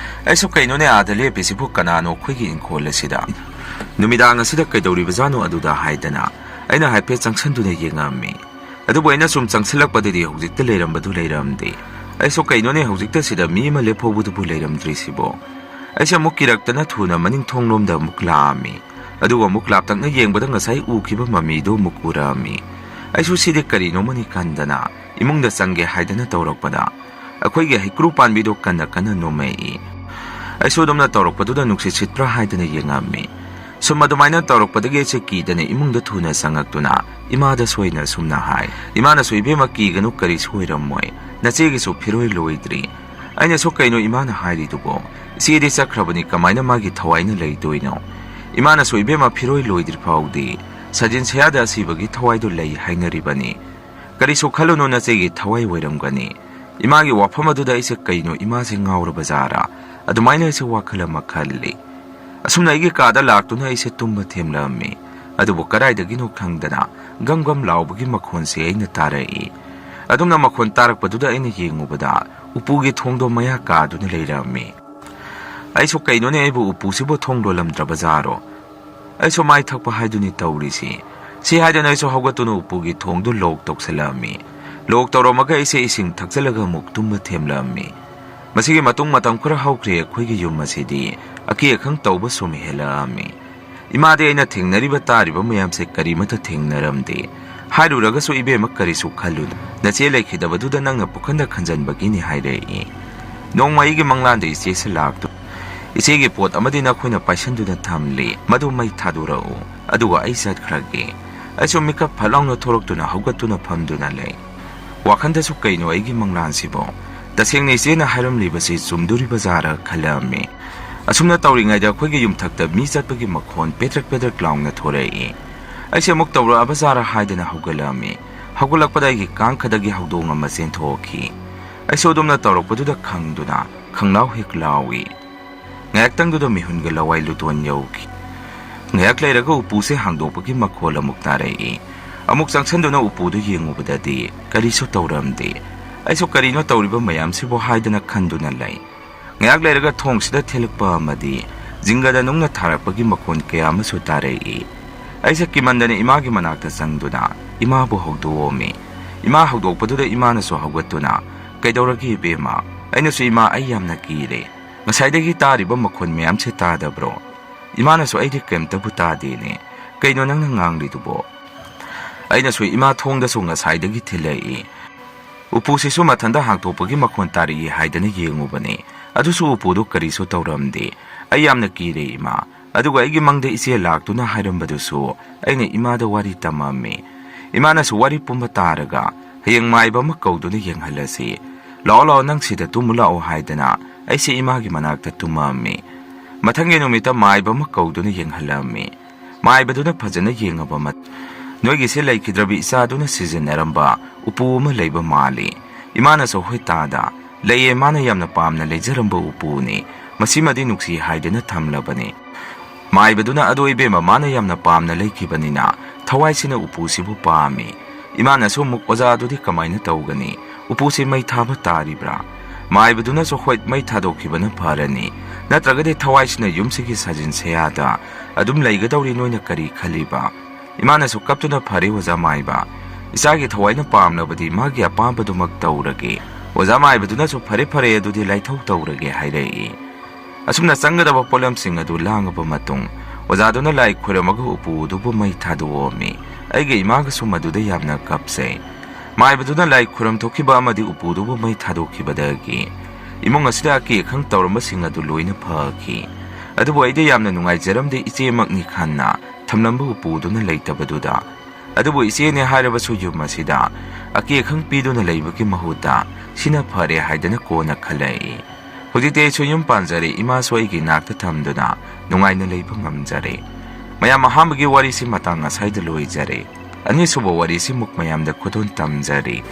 ꯑꯩꯁꯨ "ꯀꯩꯅꯣꯅꯦ, ꯑꯥꯗ ꯂꯦꯞꯄꯤꯁꯤꯕꯨ ꯀꯅꯥꯅꯣ ꯑꯩꯈꯣꯏꯒꯤ ꯏꯪꯈꯣꯜ ꯑꯁꯤꯗ? ꯅꯨꯃꯤꯗꯥꯡ ꯑꯁꯤꯗ ꯀꯩꯗꯧꯔꯤꯕꯖꯥꯠꯅꯣ ꯑꯗꯨꯗ?" ꯍꯥꯏꯗꯅ ꯑꯩꯅ ꯍꯥꯏꯐꯦꯠ ꯆꯪꯁꯤꯟꯗꯨꯅ ꯌꯦꯡꯉꯝꯃꯤ꯫ ꯑꯗꯨꯕꯨ ꯑꯩꯅ ꯁꯨꯝ ꯆꯪꯁꯤꯜꯂꯛꯄꯗꯗꯤ ꯍꯧꯖꯤꯛꯇ ꯂꯩꯔꯝꯕꯗꯨ ꯂꯩꯔꯝꯗꯦ꯫ ꯑꯩꯁꯨ "ꯀꯩꯅꯣꯅꯦ, ꯍꯧꯖꯤꯛꯇ ꯁꯤꯗ ꯃꯤ ꯑꯃ ꯂꯦꯞꯍꯧꯕꯗꯨꯕꯨ ꯂꯩꯔꯝꯗ꯭ꯔꯤꯁꯤꯕꯣ?" ꯑꯩꯁꯦ ꯑꯃꯨꯛ ꯀꯤꯔꯛꯇꯅ ꯊꯨꯅ ꯃꯅꯤꯡ ꯊꯣꯡꯂꯣꯝꯗ ꯑꯃꯨꯛ ꯂꯥꯛꯑꯝꯃꯤ꯫ ꯑꯗꯨꯒ ꯑꯃꯨꯛ ꯂꯥꯞꯇꯛꯅ ꯌꯦꯡꯕꯗ ꯉꯁꯥꯏ ꯎꯈꯤꯕ ꯃꯃꯤꯗꯨ ꯑꯃꯨꯛ ꯎꯔꯛꯑꯝꯃꯤ꯫ ꯑꯩꯁꯨ "ꯁꯤꯗꯤ ꯀꯔꯤꯅꯣꯃꯅꯤ" ꯈꯟꯗꯅ ꯏꯃꯨꯡꯗ ꯆꯪꯒꯦ ꯍꯥꯏꯗꯅ ꯇꯧꯔꯛꯄꯗ ꯑꯩꯈꯣꯏꯒꯤ ꯍꯩꯀ꯭ꯔꯨ ꯄꯥꯟꯕꯤꯗꯣ ꯀꯟꯅ ꯀꯟꯅ ꯅꯣꯝꯃꯛꯏ꯫ ꯑꯩꯁꯨ ꯑꯗꯨꯝꯅ ꯇꯧꯔꯛꯄꯗꯨꯗ ꯅꯨꯡꯁꯤꯠ ꯁꯤꯠꯄ꯭ꯔꯥ ꯍꯥꯏꯗꯅ ꯌꯦꯡꯉꯝꯃꯤ꯫ ꯁꯨꯝ ꯑꯗꯨꯃꯥꯏꯅ ꯇꯧꯔꯛꯄꯗꯒꯤ ꯑꯩꯁꯦ ꯀꯤꯗꯅ ꯏꯃꯨꯡꯗ ꯊꯨꯅ ꯆꯪꯉꯛꯇꯨꯅ ꯏꯃꯥꯗ ꯁꯣꯏꯅ ꯁꯨꯝꯅ ꯍꯥꯏ꯫ ꯏꯃꯥꯅꯁꯨ "ꯏꯕꯦꯝꯃ, ꯀꯤꯒꯅꯨ, ꯀꯔꯤꯁꯨ ꯑꯣꯏꯔꯝꯃꯣꯏ, ꯅꯆꯦꯒꯤꯁꯨ ꯐꯤꯔꯣꯏ ꯂꯣꯏꯗ꯭ꯔꯤ꯫" ꯑꯩꯅꯁꯨ "ꯀꯩꯅꯣ ꯏꯃꯥꯅ ꯍꯥꯏꯔꯤꯗꯨꯕꯣ? ꯏꯆꯦꯗꯤ ꯆꯠꯈ꯭ꯔꯕꯅꯤ, ꯀꯃꯥꯏꯅ ꯃꯥꯒꯤ ꯊꯋꯥꯏꯅ ꯂꯩꯗꯣꯏꯅꯣ?" ꯏꯃꯥꯅꯁꯨ "ꯏꯕꯦꯝꯃ, ꯐꯤꯔꯣꯏ ꯂꯣꯏꯗ꯭ꯔꯤ ꯐꯥꯎꯗꯤ ꯁꯖꯤꯟ ꯁꯌꯥꯗ ꯑꯁꯤꯕꯒꯤ ꯊꯋꯥꯏꯗꯨ ꯂꯩ ꯍꯥꯏꯅꯔꯤꯕꯅꯤ꯫ ꯀꯔꯤꯁꯨ ꯈꯜꯂꯨꯅꯨ, ꯅꯆꯦꯒꯤ ꯊꯋꯥꯏ ꯑꯣꯏꯔꯝꯒꯅꯤ꯫ ꯏꯃꯥꯒꯤ ꯋꯥꯐꯝ ꯑꯗꯨꯗ ꯑꯩꯁꯦ ꯀꯩꯅꯣ, ꯏꯃꯥꯁꯦ ꯉꯥꯎꯔꯕ ꯖꯥꯔꯥ?" ꯑꯗꯨꯃꯥꯏꯅ ꯑꯩꯁꯦ ꯋꯥꯈꯜ ꯑꯃ ꯈꯜꯂꯤ꯫ ꯑꯁꯨꯝꯅ ꯑꯩꯒꯤ ꯀꯥꯗ ꯂꯥꯛꯇꯨꯅ ꯑꯩꯁꯦ ꯇꯨꯝꯕ ꯊꯦꯝꯂꯛꯑꯝꯃꯤ꯫ ꯑꯗꯨꯕꯨ ꯀꯗꯥꯏꯗꯒꯤꯅꯣ ꯈꯪꯗꯅ ꯒꯝ ꯒꯝ ꯂꯥꯎꯕꯒꯤ ꯃꯈꯣꯟꯁꯦ ꯑꯩꯅ ꯇꯥꯔꯛꯏ꯫ ꯑꯗꯨꯝꯅ ꯃꯈꯣꯟ ꯇꯥꯔꯛꯄꯗꯨꯗ ꯑꯩꯅ ꯌꯦꯡꯉꯨꯕꯗ ꯎꯄꯨꯒꯤ ꯊꯣꯡꯗꯣ ꯃꯌꯥ ꯀꯥꯗꯨꯅ ꯂꯩꯔꯝꯃꯤ꯫ ꯑꯩꯁꯨ ꯀꯩꯅꯣꯅꯦ, ꯑꯩꯕꯨ ꯎꯄꯨꯁꯤꯕꯨ ꯊꯣꯡ ꯂꯣꯜꯂꯝꯗ꯭ꯔꯕꯖꯥꯔꯣ? ꯑꯩꯁꯨ ꯃꯥꯏ ꯊꯛꯄ ꯍꯥꯏꯗꯨꯅꯤ ꯇꯧꯔꯤꯁꯤ꯫ ꯁꯤ ꯍꯥꯏꯗꯅ ꯑꯩꯁꯨ ꯍꯧꯒꯠꯇꯨꯅ ꯎꯄꯨꯒꯤ ꯊꯣꯡꯗꯨ ꯂꯣꯛ ꯇꯧꯁꯜꯂꯛꯑꯝꯃꯤ꯫ ꯂꯣꯛ ꯇꯧꯔꯝꯃꯒ ꯑꯩꯁꯦ ꯏꯁꯤꯡ ꯊꯛꯆꯜꯂꯒ ꯑꯃꯨꯛ ꯇꯨꯝꯕ ꯊꯦꯝꯂꯛꯑꯝꯃꯤ꯫ ꯃꯁꯤꯒꯤ ꯃꯇꯨꯡ ꯃꯇꯝ ꯈꯔ ꯍꯧꯈ꯭ꯔꯦ, ꯑꯩꯈꯣꯏꯒꯤ ꯌꯨꯝ ꯑꯁꯤꯗꯤ ꯑꯀꯤ ꯑꯈꯪ ꯇꯧꯕ ꯁꯨꯝ ꯍꯦꯜꯂꯛꯑꯝꯃꯤ꯫ ꯏꯃꯥꯗꯤ ꯑꯩꯅ ꯊꯦꯡꯅꯔꯤꯕ ꯇꯥꯔꯤꯕ ꯃꯌꯥꯝꯁꯦ ꯀꯔꯤꯃꯠꯇ ꯊꯦꯡꯅꯔꯝꯗꯦ꯫ ꯍꯥꯏꯔꯨꯔꯒꯁꯨ, "ꯏꯕꯦꯝꯃ, ꯀꯔꯤꯁꯨ ꯈꯜꯂꯨꯅꯨ꯫ ꯅꯆꯦ ꯂꯩꯈꯤꯗꯕꯗꯨꯗ ꯅꯪꯅ ꯄꯨꯈꯟꯗ ꯈꯟꯖꯟꯕꯒꯤꯅꯤ" ꯍꯥꯏꯔꯛꯏ꯫ ꯅꯣꯡꯃ ꯑꯩꯒꯤ ꯃꯪꯂꯥꯟꯗ ꯏꯆꯦꯁꯦ ꯂꯥꯛꯇꯨ, "ꯏꯆꯦꯒꯤ ꯄꯣꯠ ꯑꯃꯗꯤ ꯅꯈꯣꯏꯅ ꯄꯥꯏꯁꯟꯗꯨꯅ ꯊꯝꯂꯤ, ꯃꯗꯨ ꯃꯩ ꯊꯥꯗꯣꯔꯛꯎ, ꯑꯗꯨꯒ ꯑꯩ ꯆꯠꯈ꯭ꯔꯒꯦ"꯫ ꯑꯩꯁꯨ ꯃꯤꯀꯞ ꯐꯠ ꯂꯥꯎꯅ ꯊꯣꯔꯛꯇꯨꯅ ꯍꯧꯒꯠꯇꯨꯅ ꯐꯝꯗꯨꯅ ꯂꯩ꯫ ꯋꯥꯈꯟꯗꯁꯨ ꯀꯩꯅꯣ ꯑꯩꯒꯤ ꯃꯪꯂꯥꯟꯁꯤꯕꯣ? ꯇꯁꯦꯡꯅ ꯏꯆꯦꯅ ꯍꯥꯏꯔꯝꯂꯤꯕꯁꯤ ꯆꯨꯝꯗꯣꯔꯤꯕ ꯖꯥꯔ ꯈꯜꯂꯛꯑꯝꯃꯤ꯫ ꯑꯁꯨꯝꯅ ꯇꯧꯔꯤꯉꯩꯗ ꯑꯩꯈꯣꯏꯒꯤ ꯌꯨꯝꯊꯛꯇ ꯃꯤ ꯆꯠꯄꯒꯤ ꯃꯈꯣꯟ ꯄꯦꯗ꯭ꯔꯛ ꯄꯦꯗ꯭ꯔꯛ ꯂꯥꯎꯅ ꯊꯣꯔꯛꯏ꯫ ꯑꯩꯁꯦ ꯑꯃꯨꯛ ꯇꯧꯔꯛꯑꯕ ꯖꯥꯔ ꯍꯥꯏꯗꯅ ꯍꯧꯒꯠꯂꯛꯑꯝꯃꯤ꯫ ꯍꯧꯒꯠꯂꯛꯄꯗ ꯑꯩꯒꯤ ꯀꯥꯡꯈꯗꯒꯤ ꯍꯧꯗꯣꯡ ꯑꯃ ꯆꯦꯟꯊꯣꯛꯈꯤ꯫ ꯑꯩꯁꯨ ꯑꯗꯨꯝꯅ ꯇꯧꯔꯛꯄꯗꯨꯗ ꯈꯪꯗꯨꯅ ꯈꯪꯂꯥꯎ ꯍꯦꯛ ꯂꯥꯎꯏ꯫ ꯉꯥꯏꯍꯥꯛꯇꯪꯗꯨꯗ ꯃꯤꯍꯨꯟꯒ ꯂꯋꯥꯏ ꯂꯨꯇꯣꯟ ꯌꯧꯈꯤ꯫ ꯉꯥꯏꯍꯥꯛ ꯂꯩꯔꯒ ꯎꯄꯨꯁꯦ ꯍꯥꯡꯗꯣꯛꯄꯒꯤ ꯃꯈꯣꯜ ꯑꯃꯨꯛ ꯇꯥꯔꯛꯏ꯫ ꯑꯃꯨꯛ ꯆꯪꯁꯟꯗꯨꯅ ꯎꯄꯨꯗꯨ ꯌꯦꯡꯉꯨꯕꯗꯗꯤ ꯀꯔꯤꯁꯨ ꯇꯧꯔꯝꯗꯦ꯫ ꯑꯩꯁꯨ ꯀꯔꯤꯅꯣ ꯇꯧꯔꯤꯕ ꯃꯌꯥꯝꯁꯤꯕꯨ ꯍꯥꯏꯗꯅ ꯈꯟꯗꯨꯅ ꯂꯩ꯫ ꯉꯥꯏꯍꯥꯛ ꯂꯩꯔꯒ ꯊꯣꯡꯁꯤꯗ ꯊꯤꯜꯂꯛꯄ ꯑꯃꯗꯤ ꯖꯤꯡꯒꯗ ꯅꯨꯡꯅ ꯊꯥꯔꯛꯄꯒꯤ ꯃꯈꯣꯟ ꯀꯌꯥ ꯑꯃꯁꯨ ꯇꯥꯔꯛꯏ꯫ ꯑꯩꯁꯦ ꯀꯤꯃꯟꯗꯅ ꯏꯃꯥꯒꯤ ꯃꯅꯥꯛꯇ ꯆꯪꯗꯨꯅ ꯏꯃꯥꯕꯨ ꯍꯧꯗꯣꯛꯑꯝꯃꯤ꯫ ꯏꯃꯥ ꯍꯧꯗꯣꯛꯄꯗꯨꯗ ꯏꯃꯥꯅꯁꯨ ꯍꯧꯒꯠꯇꯨꯅ, "ꯀꯩꯗꯧꯔꯒꯦ ꯏꯕꯦꯝꯃ? ꯑꯩꯅꯁꯨ, 'ꯏꯃꯥ, ꯑꯩ ꯌꯥꯝꯅ ꯀꯤꯔꯦ꯫ ꯉꯁꯥꯏꯗꯒꯤ ꯇꯥꯔꯤꯕ ꯃꯈꯣꯟ ꯃꯌꯥꯝꯁꯦ ꯇꯥꯗꯕ꯭ꯔꯣ?' ꯏꯃꯥꯅꯁꯨ, "ꯑꯩꯗꯤ ꯀꯩꯝꯇꯕꯨ ꯇꯥꯗꯦꯅꯦ꯫ ꯀꯩꯅꯣ ꯅꯪꯅ ꯉꯥꯡꯂꯤꯗꯨꯕꯣ?" ꯑꯩꯅꯁꯨ, "ꯏꯃꯥ, ꯊꯣꯡꯗꯁꯨ ꯉꯁꯥꯏꯗꯒꯤ ꯊꯤꯜꯂꯛꯏ꯫ ꯎꯄꯨꯁꯤꯁꯨ ꯃꯊꯟꯇ ꯍꯥꯡꯇꯣꯛꯄꯒꯤ ꯃꯈꯣꯟ ꯇꯥꯔꯛꯏ ꯍꯥꯏꯗꯅ ꯌꯦꯡꯉꯨꯕꯅꯤ꯫ ꯑꯗꯨꯁꯨ ꯎꯄꯨꯗꯨ ꯀꯔꯤꯁꯨ ꯇꯧꯔꯝꯗꯦ꯫ ꯑꯩ ꯌꯥꯝꯅ ꯀꯤꯔꯦ ꯏꯃꯥ꯫ ꯑꯗꯨꯒ ꯑꯩꯒꯤ ꯃꯪꯗ ꯏꯆꯦ ꯂꯥꯛꯇꯨꯅ ꯍꯥꯏꯔꯝꯕꯗꯨꯁꯨ ꯑꯩꯅ ꯏꯃꯥꯗ ꯋꯥꯔꯤ ꯇꯝꯃꯝꯃꯤ꯫ ꯏꯃꯥꯅꯁꯨ ꯋꯥꯔꯤ ꯄꯨꯝꯕ ꯇꯥꯔꯒ, 'ꯍꯌꯦꯡ ꯃꯥꯏꯕ ꯑꯃ ꯀꯧꯗꯨꯅ ꯌꯦꯡꯍꯜꯂꯁꯤ꯫ ꯂꯥꯛꯑꯣ, ꯂꯥꯛꯑꯣ, ꯅꯪ ꯁꯤꯗ ꯇꯨꯝꯃꯨ ꯂꯥꯛꯑꯣ,' ꯍꯥꯏꯗꯅ ꯑꯩꯁꯦ ꯏꯃꯥꯒꯤ ꯃꯅꯥꯛꯇ ꯇꯨꯝꯃꯝꯃꯤ꯫ ꯃꯊꯪꯒꯤ ꯅꯨꯃꯤꯠꯇ ꯃꯥꯏꯕ ꯑꯃ ꯀꯧꯗꯨꯅ ꯌꯦꯡꯍꯜꯂꯝꯃꯤ꯫ ꯃꯥꯏꯕꯗꯨꯅ ꯐꯖꯅ ꯌꯦꯡꯉꯕ ꯃꯇꯨꯡ, "ꯅꯣꯏꯒꯤꯁꯦ ꯂꯩꯈꯤꯗ꯭ꯔꯕꯤ ꯏꯆꯥꯗꯨꯅ ꯁꯤꯖꯤꯟꯅꯔꯝꯕ ꯎꯄꯨ ꯑꯃ ꯂꯩꯕ ꯃꯥꯜꯂꯤ"꯫ ꯏꯃꯥꯅꯁꯨ, "ꯍꯣꯏ ꯇꯥꯗ, ꯂꯩꯌꯦ, ꯃꯥꯅ ꯌꯥꯝꯅ ꯄꯥꯝꯅ ꯂꯩꯖꯔꯝꯕ ꯎꯄꯨꯅꯤ꯫ ꯃꯁꯤꯃꯗꯤ ꯅꯨꯡꯁꯤ ꯍꯥꯏꯗꯅ ꯊꯝꯂꯕꯅꯤ"꯫ ꯃꯥꯏꯕꯗꯨꯅ, "ꯑꯗꯣ ꯏꯕꯦꯝꯃ, ꯃꯥꯅ ꯌꯥꯝꯅ ꯄꯥꯝꯅ ꯂꯩꯈꯤꯕꯅꯤꯅ ꯊꯋꯥꯏꯁꯤꯅ ꯎꯄꯨꯁꯤꯕꯨ ꯄꯥꯝꯃꯤ"꯫ ꯏꯃꯥꯅꯁꯨ ꯑꯃꯨꯛ, "ꯑꯣꯖꯥ, ꯑꯗꯨꯗꯤ ꯀꯃꯥꯏꯅ ꯇꯧꯒꯅꯤ? ꯎꯄꯨꯁꯤ ꯃꯩ ꯊꯥꯕ ꯇꯥꯔꯤꯕ꯭ꯔꯥ?" ꯃꯥꯏꯕꯗꯨꯅꯁꯨ, "ꯍꯣꯏ, ꯃꯩ ꯊꯥꯗꯣꯛꯈꯤꯕꯅ ꯐꯔꯅꯤ, ꯅꯠꯇ꯭ꯔꯒꯗꯤ ꯊꯋꯥꯏꯁꯤꯅ ꯌꯨꯝꯁꯤꯒꯤ ꯁꯥꯖꯤꯟ ꯁꯌꯥꯗ ꯑꯗꯨꯝ ꯂꯩꯒꯗꯧꯔꯤ, ꯅꯣꯏꯅ ꯀꯔꯤ ꯈꯜꯂꯤꯕ?" ꯏꯃꯥꯅꯁꯨ ꯀꯞꯇꯨꯅ, "ꯐꯔꯦ ꯑꯣꯖꯥ ꯃꯥꯏꯕ, ꯏꯆꯥꯒꯤ ꯊꯋꯥꯏꯅ ꯄꯥꯝꯂꯕꯗꯤ ꯃꯥꯒꯤ ꯑꯄꯥꯝꯕꯗꯨꯃꯛ ꯇꯧꯔꯒꯦ"꯫ ꯑꯣꯖꯥ ꯃꯥꯏꯕꯗꯨꯅꯁꯨ, "ꯐꯔꯦ ꯐꯔꯦ, ꯑꯗꯨꯗꯤ ꯂꯥꯏꯊꯧ ꯇꯧꯔꯒꯦ" ꯍꯥꯏꯔꯛꯏ꯫ ꯑꯁꯨꯝꯅ ꯆꯪꯒꯗꯕ ꯄꯣꯠꯂꯝꯁꯤꯡ ꯑꯗꯨ ꯂꯥꯡꯉꯕ ꯃꯇꯨꯡ, ꯑꯣꯖꯥꯗꯨꯅ ꯂꯥꯏ ꯈꯣꯏꯔꯝꯃꯒ ꯎꯄꯨꯗꯨꯕꯨ ꯃꯩ ꯊꯥꯗꯣꯛꯑꯝꯃꯤ꯫ ꯑꯩꯒ ꯏꯃꯥꯒꯁꯨ ꯃꯗꯨꯗ ꯌꯥꯝꯅ ꯀꯞꯆꯩ꯫ ꯃꯥꯏꯕꯗꯨꯅ ꯂꯥꯏ ꯈꯣꯏꯔꯝ ꯊꯣꯛꯈꯤꯕ ꯑꯃꯗꯤ ꯎꯄꯨꯗꯨꯕꯨ ꯃꯩ ꯊꯥꯗꯣꯛꯈꯤꯕꯗꯒꯤ ꯏꯃꯨꯡ ꯑꯁꯤꯗ ꯑꯀꯤ ꯑꯈꯪ ꯇꯧꯔꯝꯕꯁꯤꯡ ꯑꯗꯨ ꯂꯣꯏꯅ ꯐꯈꯤ꯫ ꯑꯗꯨꯕꯨ ꯑꯩꯗꯤ ꯌꯥꯝꯅ ꯅꯨꯡꯉꯥꯏꯖꯔꯝꯗꯦ, ꯏꯆꯦꯃꯛꯅꯤ ꯈꯟꯅ ꯊꯝꯂꯝꯕ ꯎꯄꯨꯗꯨꯅ ꯂꯩꯇꯕꯗꯨꯗ꯫ ꯑꯗꯨꯕꯨ ꯏꯆꯦꯅꯦ ꯍꯥꯏꯔꯕꯁꯨ ꯌꯨꯝ ꯑꯁꯤꯗ ꯑꯀꯤ ꯑꯈꯪ ꯄꯤꯗꯨꯅ ꯂꯩꯕꯒꯤ ꯃꯍꯨꯠꯇ ꯁꯤꯅ ꯐꯔꯦ ꯍꯥꯏꯗꯅ ꯀꯣꯟꯅ ꯈꯜꯂꯛꯏ꯫ ꯍꯧꯖꯤꯛꯇꯤ ꯑꯩꯁꯨ ꯌꯨꯝ ꯄꯥꯟꯖꯔꯦ, ꯏꯃꯥꯁꯨ ꯑꯩꯒꯤ ꯏꯅꯥꯛꯇ ꯊꯝꯗꯨꯅ ꯅꯨꯡꯉꯥꯏꯅ ꯂꯩꯕ ꯉꯝꯖꯔꯦ꯫ ꯃꯌꯥꯝ, ꯑꯍꯥꯟꯕꯒꯤ ꯋꯥꯔꯤꯁꯤ ꯃꯇꯥꯡ ꯑꯁꯥꯏꯗ ꯂꯣꯏꯖꯔꯦ꯫ ꯑꯅꯤꯁꯨꯕ ꯋꯥꯔꯤꯁꯤ ꯑꯃꯨꯛ ꯃꯌꯥꯝꯗ ꯈꯨꯗꯣꯜ ꯇꯝꯖꯔꯤ꯫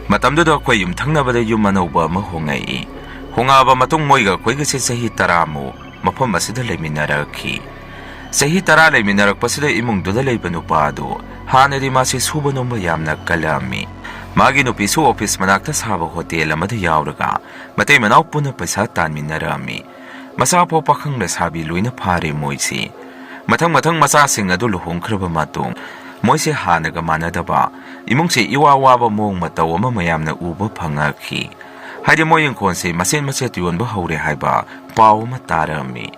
ꯃꯇꯝꯗꯨꯗ ꯑꯩꯈꯣꯏ ꯌꯨꯝꯊꯪꯅꯕꯗ ꯌꯨꯝ ꯑꯅꯧꯕ ꯑꯃ ꯍꯣꯡꯉꯛꯏ꯫ ꯍꯣꯡꯉꯛꯑꯕ ꯃꯇꯨꯡ ꯃꯣꯏꯒ ꯑꯩꯈꯣꯏꯒꯁꯦ ꯆꯍꯤ ꯇꯔꯥꯃꯨꯛ ꯃꯐꯝ ꯑꯁꯤꯗ ꯂꯩꯃꯤꯟꯅꯔꯛꯈꯤ꯫ ꯆꯍꯤ ꯇꯔꯥ ꯂꯩꯃꯤꯟꯅꯔꯛꯄꯁꯤꯗ ꯏꯃꯨꯡꯗꯨꯗ ꯂꯩꯕ ꯅꯨꯄꯥ ꯑꯗꯨ ꯍꯥꯟꯅꯗꯤ ꯃꯥꯁꯤ ꯁꯨꯕ ꯅꯣꯝꯕ ꯌꯥꯝꯅ ꯀꯜꯂꯝꯃꯤ꯫ ꯃꯥꯒꯤ ꯅꯨꯄꯤꯁꯨ ꯑꯣꯐꯤꯁ ꯃꯅꯥꯛꯇ ꯁꯥꯕ ꯍꯣꯇꯦꯜ ꯑꯃꯗ ꯌꯥꯎꯔꯒ ꯃꯇꯩ ꯃꯅꯥꯎ ꯄꯨꯟꯅ ꯄꯩꯁꯥ ꯇꯥꯟꯃꯤꯟꯅꯔꯝꯃꯤ꯫ ꯃꯆꯥ ꯐꯥꯎ ꯄꯥꯈꯪ ꯂꯩꯁꯥꯕꯤ ꯂꯣꯏꯅ ꯐꯥꯔꯦ ꯃꯣꯏꯁꯤ꯫ ꯃꯊꯪ ꯃꯊꯪ ꯃꯆꯥꯁꯤꯡ ꯑꯗꯨ ꯂꯨꯍꯣꯡꯈ꯭ꯔꯕ ꯃꯇꯨꯡ ꯃꯣꯏꯁꯦ ꯍꯥꯟꯅꯒ ꯃꯥꯟꯅꯗꯕ, ꯏꯃꯨꯡꯁꯦ ꯏꯋꯥ ꯋꯥꯕ ꯃꯑꯣꯡ ꯃꯇꯧ ꯑꯃ ꯃꯌꯥꯝꯅ ꯎꯕ ꯐꯪꯉꯛꯈꯤ꯫ ꯍꯥꯏꯗꯤ ꯃꯣꯏ ꯏꯪꯈꯣꯜꯁꯦ ꯃꯆꯦꯠ ꯃꯆꯦꯠ ꯌꯣꯟꯕ ꯍꯧꯔꯦ ꯍꯥꯏꯕ ꯄꯥꯎ ꯑꯃ ꯇꯥꯔꯝꯃꯤ꯫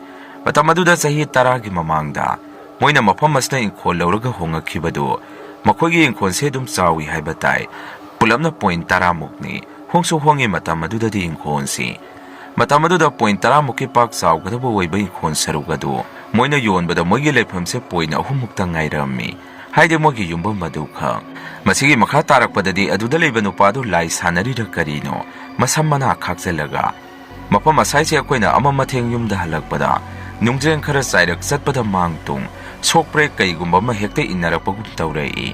ꯃꯇꯝ ꯑꯗꯨꯗ ꯆꯍꯤ ꯇꯔꯥꯒꯤ ꯃꯃꯥꯡꯗ ꯃꯣꯏꯅ ꯃꯐꯝ ꯑꯁꯤꯗ ꯏꯪꯈꯣꯜ ꯂꯧꯔꯒ ꯍꯣꯡꯉꯛꯈꯤꯕꯗꯨ ꯃꯈꯣꯏꯒꯤ ꯏꯪꯈꯣꯜꯁꯦ ꯑꯗꯨꯝ ꯆꯥꯎꯏ ꯍꯥꯏꯕ ꯇꯥꯏ꯫ ꯄꯨꯂꯞꯅ ꯄꯣꯏꯟ ꯇꯔꯥꯃꯨꯛꯅꯤ꯫ ꯍꯣꯡꯁꯨ ꯍꯣꯡꯉꯤ ꯃꯇꯝ ꯑꯗꯨꯗꯗꯤ ꯏꯪꯈꯣꯜꯁꯤ꯫ ꯃꯇꯝ ꯑꯗꯨꯗ ꯄꯣꯏꯟ ꯇꯔꯥꯃꯨꯛꯀꯤ ꯄꯥꯛ ꯆꯥꯎꯒꯗꯕ ꯑꯣꯏꯕ ꯏꯪꯈꯣꯜ ꯁꯔꯨꯛ ꯑꯗꯨ ꯃꯣꯏꯅ ꯌꯣꯟꯕꯗ ꯃꯣꯏꯒꯤ ꯂꯩꯐꯝꯁꯦ ꯄꯣꯏꯟ ꯑꯍꯨꯝꯃꯨꯛꯇ ꯉꯥꯏꯔꯝꯃꯤ꯫ ꯍꯥꯏꯗꯤ ꯃꯣꯏꯒꯤ ꯌꯨꯝꯐꯝ ꯑꯗꯨꯈꯛ꯫ ꯃꯁꯤꯒꯤ ꯃꯈꯥ ꯇꯥꯔꯛꯄꯗꯗꯤ ꯑꯗꯨꯗ ꯂꯩꯕ ꯅꯨꯄꯥꯗꯨ ꯂꯥꯏ ꯁꯥꯟꯅꯔꯤꯔ ꯀꯔꯤꯅꯣ, ꯃꯁꯝ ꯃꯅꯥ ꯈꯥꯛꯆꯜꯂꯒ ꯃꯐꯝ ꯑꯁꯥꯏꯁꯦ ꯑꯩꯈꯣꯏꯅ ꯑꯃ ꯃꯊꯦꯡ ꯌꯨꯝꯗ ꯍꯜꯂꯛꯄꯗ ꯅꯨꯡꯖ꯭ꯔꯦꯡ ꯈꯔ ꯆꯥꯏꯔꯛ ꯆꯠꯄꯗ ꯃꯥꯡ ꯇꯨꯡ ꯁꯣꯛꯄ꯭ꯔꯦ ꯀꯩꯒꯨꯝꯕ ꯑꯃ ꯍꯦꯛꯇ ꯏꯟꯅꯔꯛꯄꯒꯨꯝ ꯇꯧꯔꯛꯏ꯫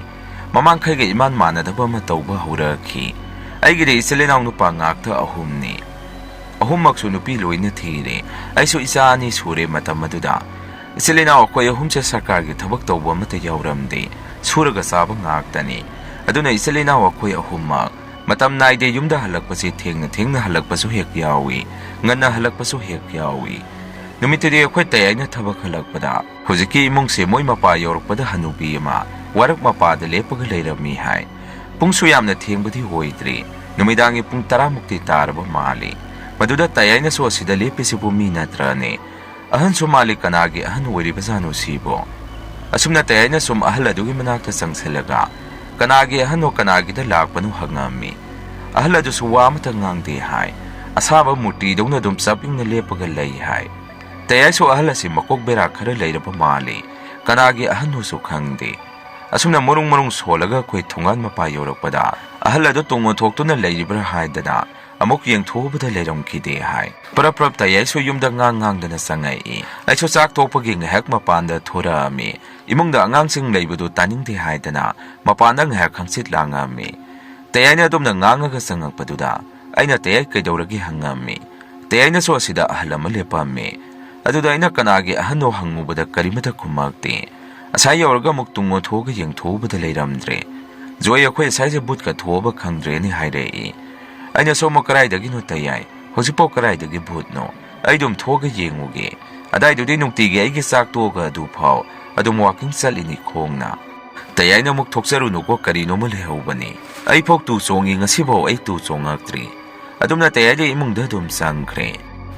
ꯃꯃꯥꯡꯈꯩꯒ ꯏꯃꯥꯟ ꯃꯥꯟꯅꯗꯕ ꯑꯃ ꯇꯧꯕ ꯍꯧꯔꯛꯈꯤ꯫ ꯑꯩꯒꯤꯗꯤ ꯏꯆꯤꯜ ꯏꯅꯥꯎ ꯅꯨꯄꯥ ꯉꯥꯛꯇ ꯑꯍꯨꯝꯅꯤ꯫ ꯑꯍꯨꯝꯃꯛꯁꯨ ꯅꯨꯄꯤ ꯂꯣꯏꯅ ꯊꯤꯔꯦ꯫ ꯑꯩꯁꯨ ꯏꯆꯥ ꯑꯅꯤ ꯁꯨꯔꯦ ꯃꯇꯝ ꯑꯗꯨꯗ꯫ ꯏꯆꯤꯜ ꯏꯅꯥꯎ ꯑꯩꯈꯣꯏ ꯑꯍꯨꯝꯁꯦ ꯁꯔꯀꯥꯔꯒꯤ ꯊꯕꯛ ꯇꯧꯕ ꯑꯃꯠꯇ ꯌꯥꯎꯔꯝꯗꯦ꯫ ꯁꯨꯔꯒ ꯆꯥꯕ ꯉꯥꯛꯇꯅꯤ꯫ ꯑꯗꯨꯅ ꯏꯆꯤꯜ ꯏꯅꯥꯎ ꯑꯩꯈꯣꯏ ꯑꯍꯨꯝꯃꯛ ꯃꯇꯝ ꯅꯥꯏꯗꯦ, ꯌꯨꯝꯗ ꯍꯜꯂꯛꯄꯁꯤ ꯊꯦꯡꯅ ꯊꯦꯡꯅ ꯍꯜꯂꯛꯄꯁꯨ ꯍꯦꯛ ꯌꯥꯎꯏ, ꯉꯟꯅ ꯍꯜꯂꯛꯄꯁꯨ ꯍꯦꯛ ꯌꯥꯎꯏ꯫ ꯅꯨꯃꯤꯠꯇꯨꯗꯤ ꯑꯩꯈꯣꯏ ꯇꯌꯥꯏꯅ ꯊꯕꯛ ꯍꯜꯂꯛꯄꯗ ꯍꯧꯖꯤꯛꯀꯤ ꯏꯃꯨꯡꯁꯦ ꯃꯣꯏ ꯃꯄꯥ ꯌꯧꯔꯛꯄꯗ ꯍꯅꯨꯕꯤ ꯑꯃ ꯋꯥꯔꯛ ꯃꯄꯥꯗ ꯂꯦꯞꯄꯒ ꯂꯩꯔꯝꯃꯤ ꯍꯥꯏ꯫ ꯄꯨꯡꯁꯨ ꯌꯥꯝꯅ ꯊꯦꯡꯕꯗꯤ ꯑꯣꯏꯗ꯭ꯔꯤ, ꯅꯨꯃꯤꯗꯥꯡꯒꯤ ꯄꯨꯡ ꯇꯔꯥꯃꯨꯛꯇꯤ ꯇꯥꯔꯕ ꯃꯥꯜꯂꯤ꯫ ꯃꯗꯨꯗ ꯇꯌꯥꯏꯅꯁꯨ "ꯑꯁꯤꯗ ꯂꯦꯞꯄꯤꯁꯤꯕꯨ ꯃꯤ ꯅꯠꯇ꯭ꯔꯅꯦ? ꯑꯍꯟꯁꯨ ꯃꯥꯜꯂꯤ, ꯀꯅꯥꯒꯤ ꯑꯍꯟ ꯑꯣꯏꯔꯤꯕꯖꯥꯠꯅꯣ ꯁꯤꯕꯣ?" ꯑꯁꯨꯝꯅ ꯇꯌꯥꯏꯅ ꯁꯨꯝ ꯑꯍꯜ ꯑꯗꯨꯒꯤ ꯃꯅꯥꯛꯇ ꯆꯪꯁꯤꯜꯂꯒ "ꯀꯅꯥꯒꯤ ꯑꯍꯟꯅꯣ, ꯀꯅꯥꯒꯤꯗ ꯂꯥꯛꯄꯅꯣ?" ꯍꯪꯉꯝꯃꯤ꯫ ꯑꯍꯜ ꯑꯗꯨꯁꯨ ꯋꯥ ꯑꯃꯇ ꯉꯥꯡꯗꯦ ꯍꯥꯏ꯫ ꯑꯁꯥꯕ ꯃꯨꯔꯇꯤꯗꯧꯅ ꯑꯗꯨꯝ ꯆꯞ ꯌꯨꯡꯅ ꯂꯦꯞꯄꯒ ꯂꯩ ꯍꯥꯏ꯫ ꯇꯌꯥꯏꯁꯨ ꯑꯍꯜ ꯑꯁꯤ ꯃꯀꯣꯛ ꯕꯦꯔꯥ ꯈꯔ ꯂꯩꯔꯕ ꯃꯥꯜꯂꯤ꯫ ꯀꯅꯥꯒꯤ ꯑꯍꯟꯅꯣꯁꯨ ꯈꯪꯗꯦ꯫ ꯑꯁꯨꯝꯅ ꯃꯔꯨꯡ ꯃꯔꯨꯡ ꯁꯣꯜꯂꯒ ꯑꯩꯈꯣꯏ ꯊꯣꯡꯒꯥꯟ ꯃꯄꯥ ꯌꯧꯔꯛꯄꯗ ꯑꯍꯜ ꯑꯗꯨ ꯇꯨꯡ ꯑꯣꯟꯊꯣꯛꯇꯨꯅ ꯂꯩꯔꯤꯕ꯭ꯔꯥ ꯍꯥꯏꯗꯅ ꯑꯃꯨꯛ ꯌꯦꯡꯊꯣꯛꯎꯕꯗ ꯂꯩꯔꯝꯈꯤꯗꯦ ꯍꯥꯏ꯫ ꯄ꯭ꯔꯞ ꯄ꯭ꯔꯞ ꯇꯌꯥꯏꯁꯨ ꯌꯨꯝꯗ ꯉꯥꯡ ꯉꯥꯡꯗꯅ ꯆꯪꯉꯛꯏ꯫ ꯑꯩꯁꯨ ꯆꯥꯛ ꯇꯣꯛꯄꯒꯤ ꯉꯥꯏꯍꯥꯛ ꯃꯄꯥꯟꯗ ꯊꯣꯔꯛꯑꯝꯃꯤ꯫ ꯏꯃꯨꯡꯗ ꯑꯉꯥꯡꯁꯤꯡ ꯂꯩꯕꯗꯨ ꯇꯥꯅꯤꯡꯗꯦ ꯍꯥꯏꯗꯅ ꯃꯄꯥꯟꯗ ꯉꯥꯏꯍꯥꯛ ꯍꯪꯆꯤꯠ ꯂꯥꯡꯉꯝꯃꯤ꯫ ꯇꯌꯥꯏꯅ ꯑꯗꯨꯝꯅ ꯉꯥꯡꯉꯒ ꯆꯪꯉꯛꯄꯗꯨꯗ ꯑꯩꯅ "ꯇꯌꯥꯏ, ꯀꯩꯗꯧꯔꯒꯦ?" ꯍꯪꯉꯝꯃꯤ꯫ ꯇꯌꯥꯏꯅꯁꯨ ꯑꯁꯤꯗ ꯑꯍꯜ ꯑꯃ ꯂꯦꯞꯄꯝꯃꯤ꯫ ꯑꯗꯨꯗ ꯑꯩꯅ "ꯀꯅꯥꯒꯤ ꯑꯍꯟꯅꯣ?" ꯍꯪꯉꯨꯕꯗ ꯀꯔꯤꯃꯇ ꯈꯨꯝꯃꯛꯇꯦ꯫ ꯑꯁꯥꯏ ꯌꯧꯔꯒ ꯑꯃꯨꯛ ꯇꯨꯡ ꯑꯣꯟꯊꯣꯛꯑꯒ ꯌꯦꯡꯊꯣꯛꯎꯕꯗ ꯂꯩꯔꯝꯗ꯭ꯔꯦ꯫ "ꯖꯣꯏ, ꯑꯩꯈꯣꯏ ꯑꯁꯥꯏꯁꯦ ꯚꯨꯠꯀ ꯊꯣꯛꯑꯕ ꯈꯪꯗ꯭ꯔꯦꯅꯦ" ꯍꯥꯏꯔꯛꯏ꯫ ꯑꯩꯅꯁꯨ ꯑꯃꯨꯛ "ꯀꯗꯥꯏꯗꯒꯤꯅꯣ ꯇꯌꯥꯏ? ꯍꯧꯖꯤꯛꯐꯥꯎ ꯀꯗꯥꯏꯗꯒꯤ ꯚꯨꯠꯅꯣ? ꯑꯩ ꯑꯗꯨꯝ ꯊꯣꯛꯑꯒ ꯌꯦꯡꯉꯨꯒꯦ꯫ ꯑꯗꯥꯏꯗꯨꯗꯤ ꯅꯨꯡꯇꯤꯒꯤ ꯑꯩꯒꯤ ꯆꯥꯛ ꯇꯣꯛꯑꯒ ꯑꯗꯨꯐꯥꯎ ꯑꯗꯨꯝ ꯋꯥꯀꯤꯡ ꯆꯠꯂꯤꯅꯤ ꯈꯣꯡꯅ"꯫ ꯇꯌꯥꯏꯅ ꯑꯃꯨꯛ "ꯊꯣꯛꯆꯔꯨꯅꯨꯀꯣ, ꯀꯔꯤꯅꯣꯃ ꯂꯩꯍꯧꯕꯅꯤ꯫ ꯑꯩꯐꯥꯎ ꯇꯨ ꯆꯣꯡꯉꯤ, ꯉꯁꯤꯐꯥꯎ ꯑꯩ ꯇꯨ ꯆꯣꯡꯉꯛꯇ꯭ꯔꯤ"꯫ ꯑꯗꯨꯝꯅ ꯇꯌꯥꯏꯗ ꯏꯃꯨꯡꯗ ꯑꯗꯨꯝ ꯆꯪꯈ꯭ꯔꯦ꯫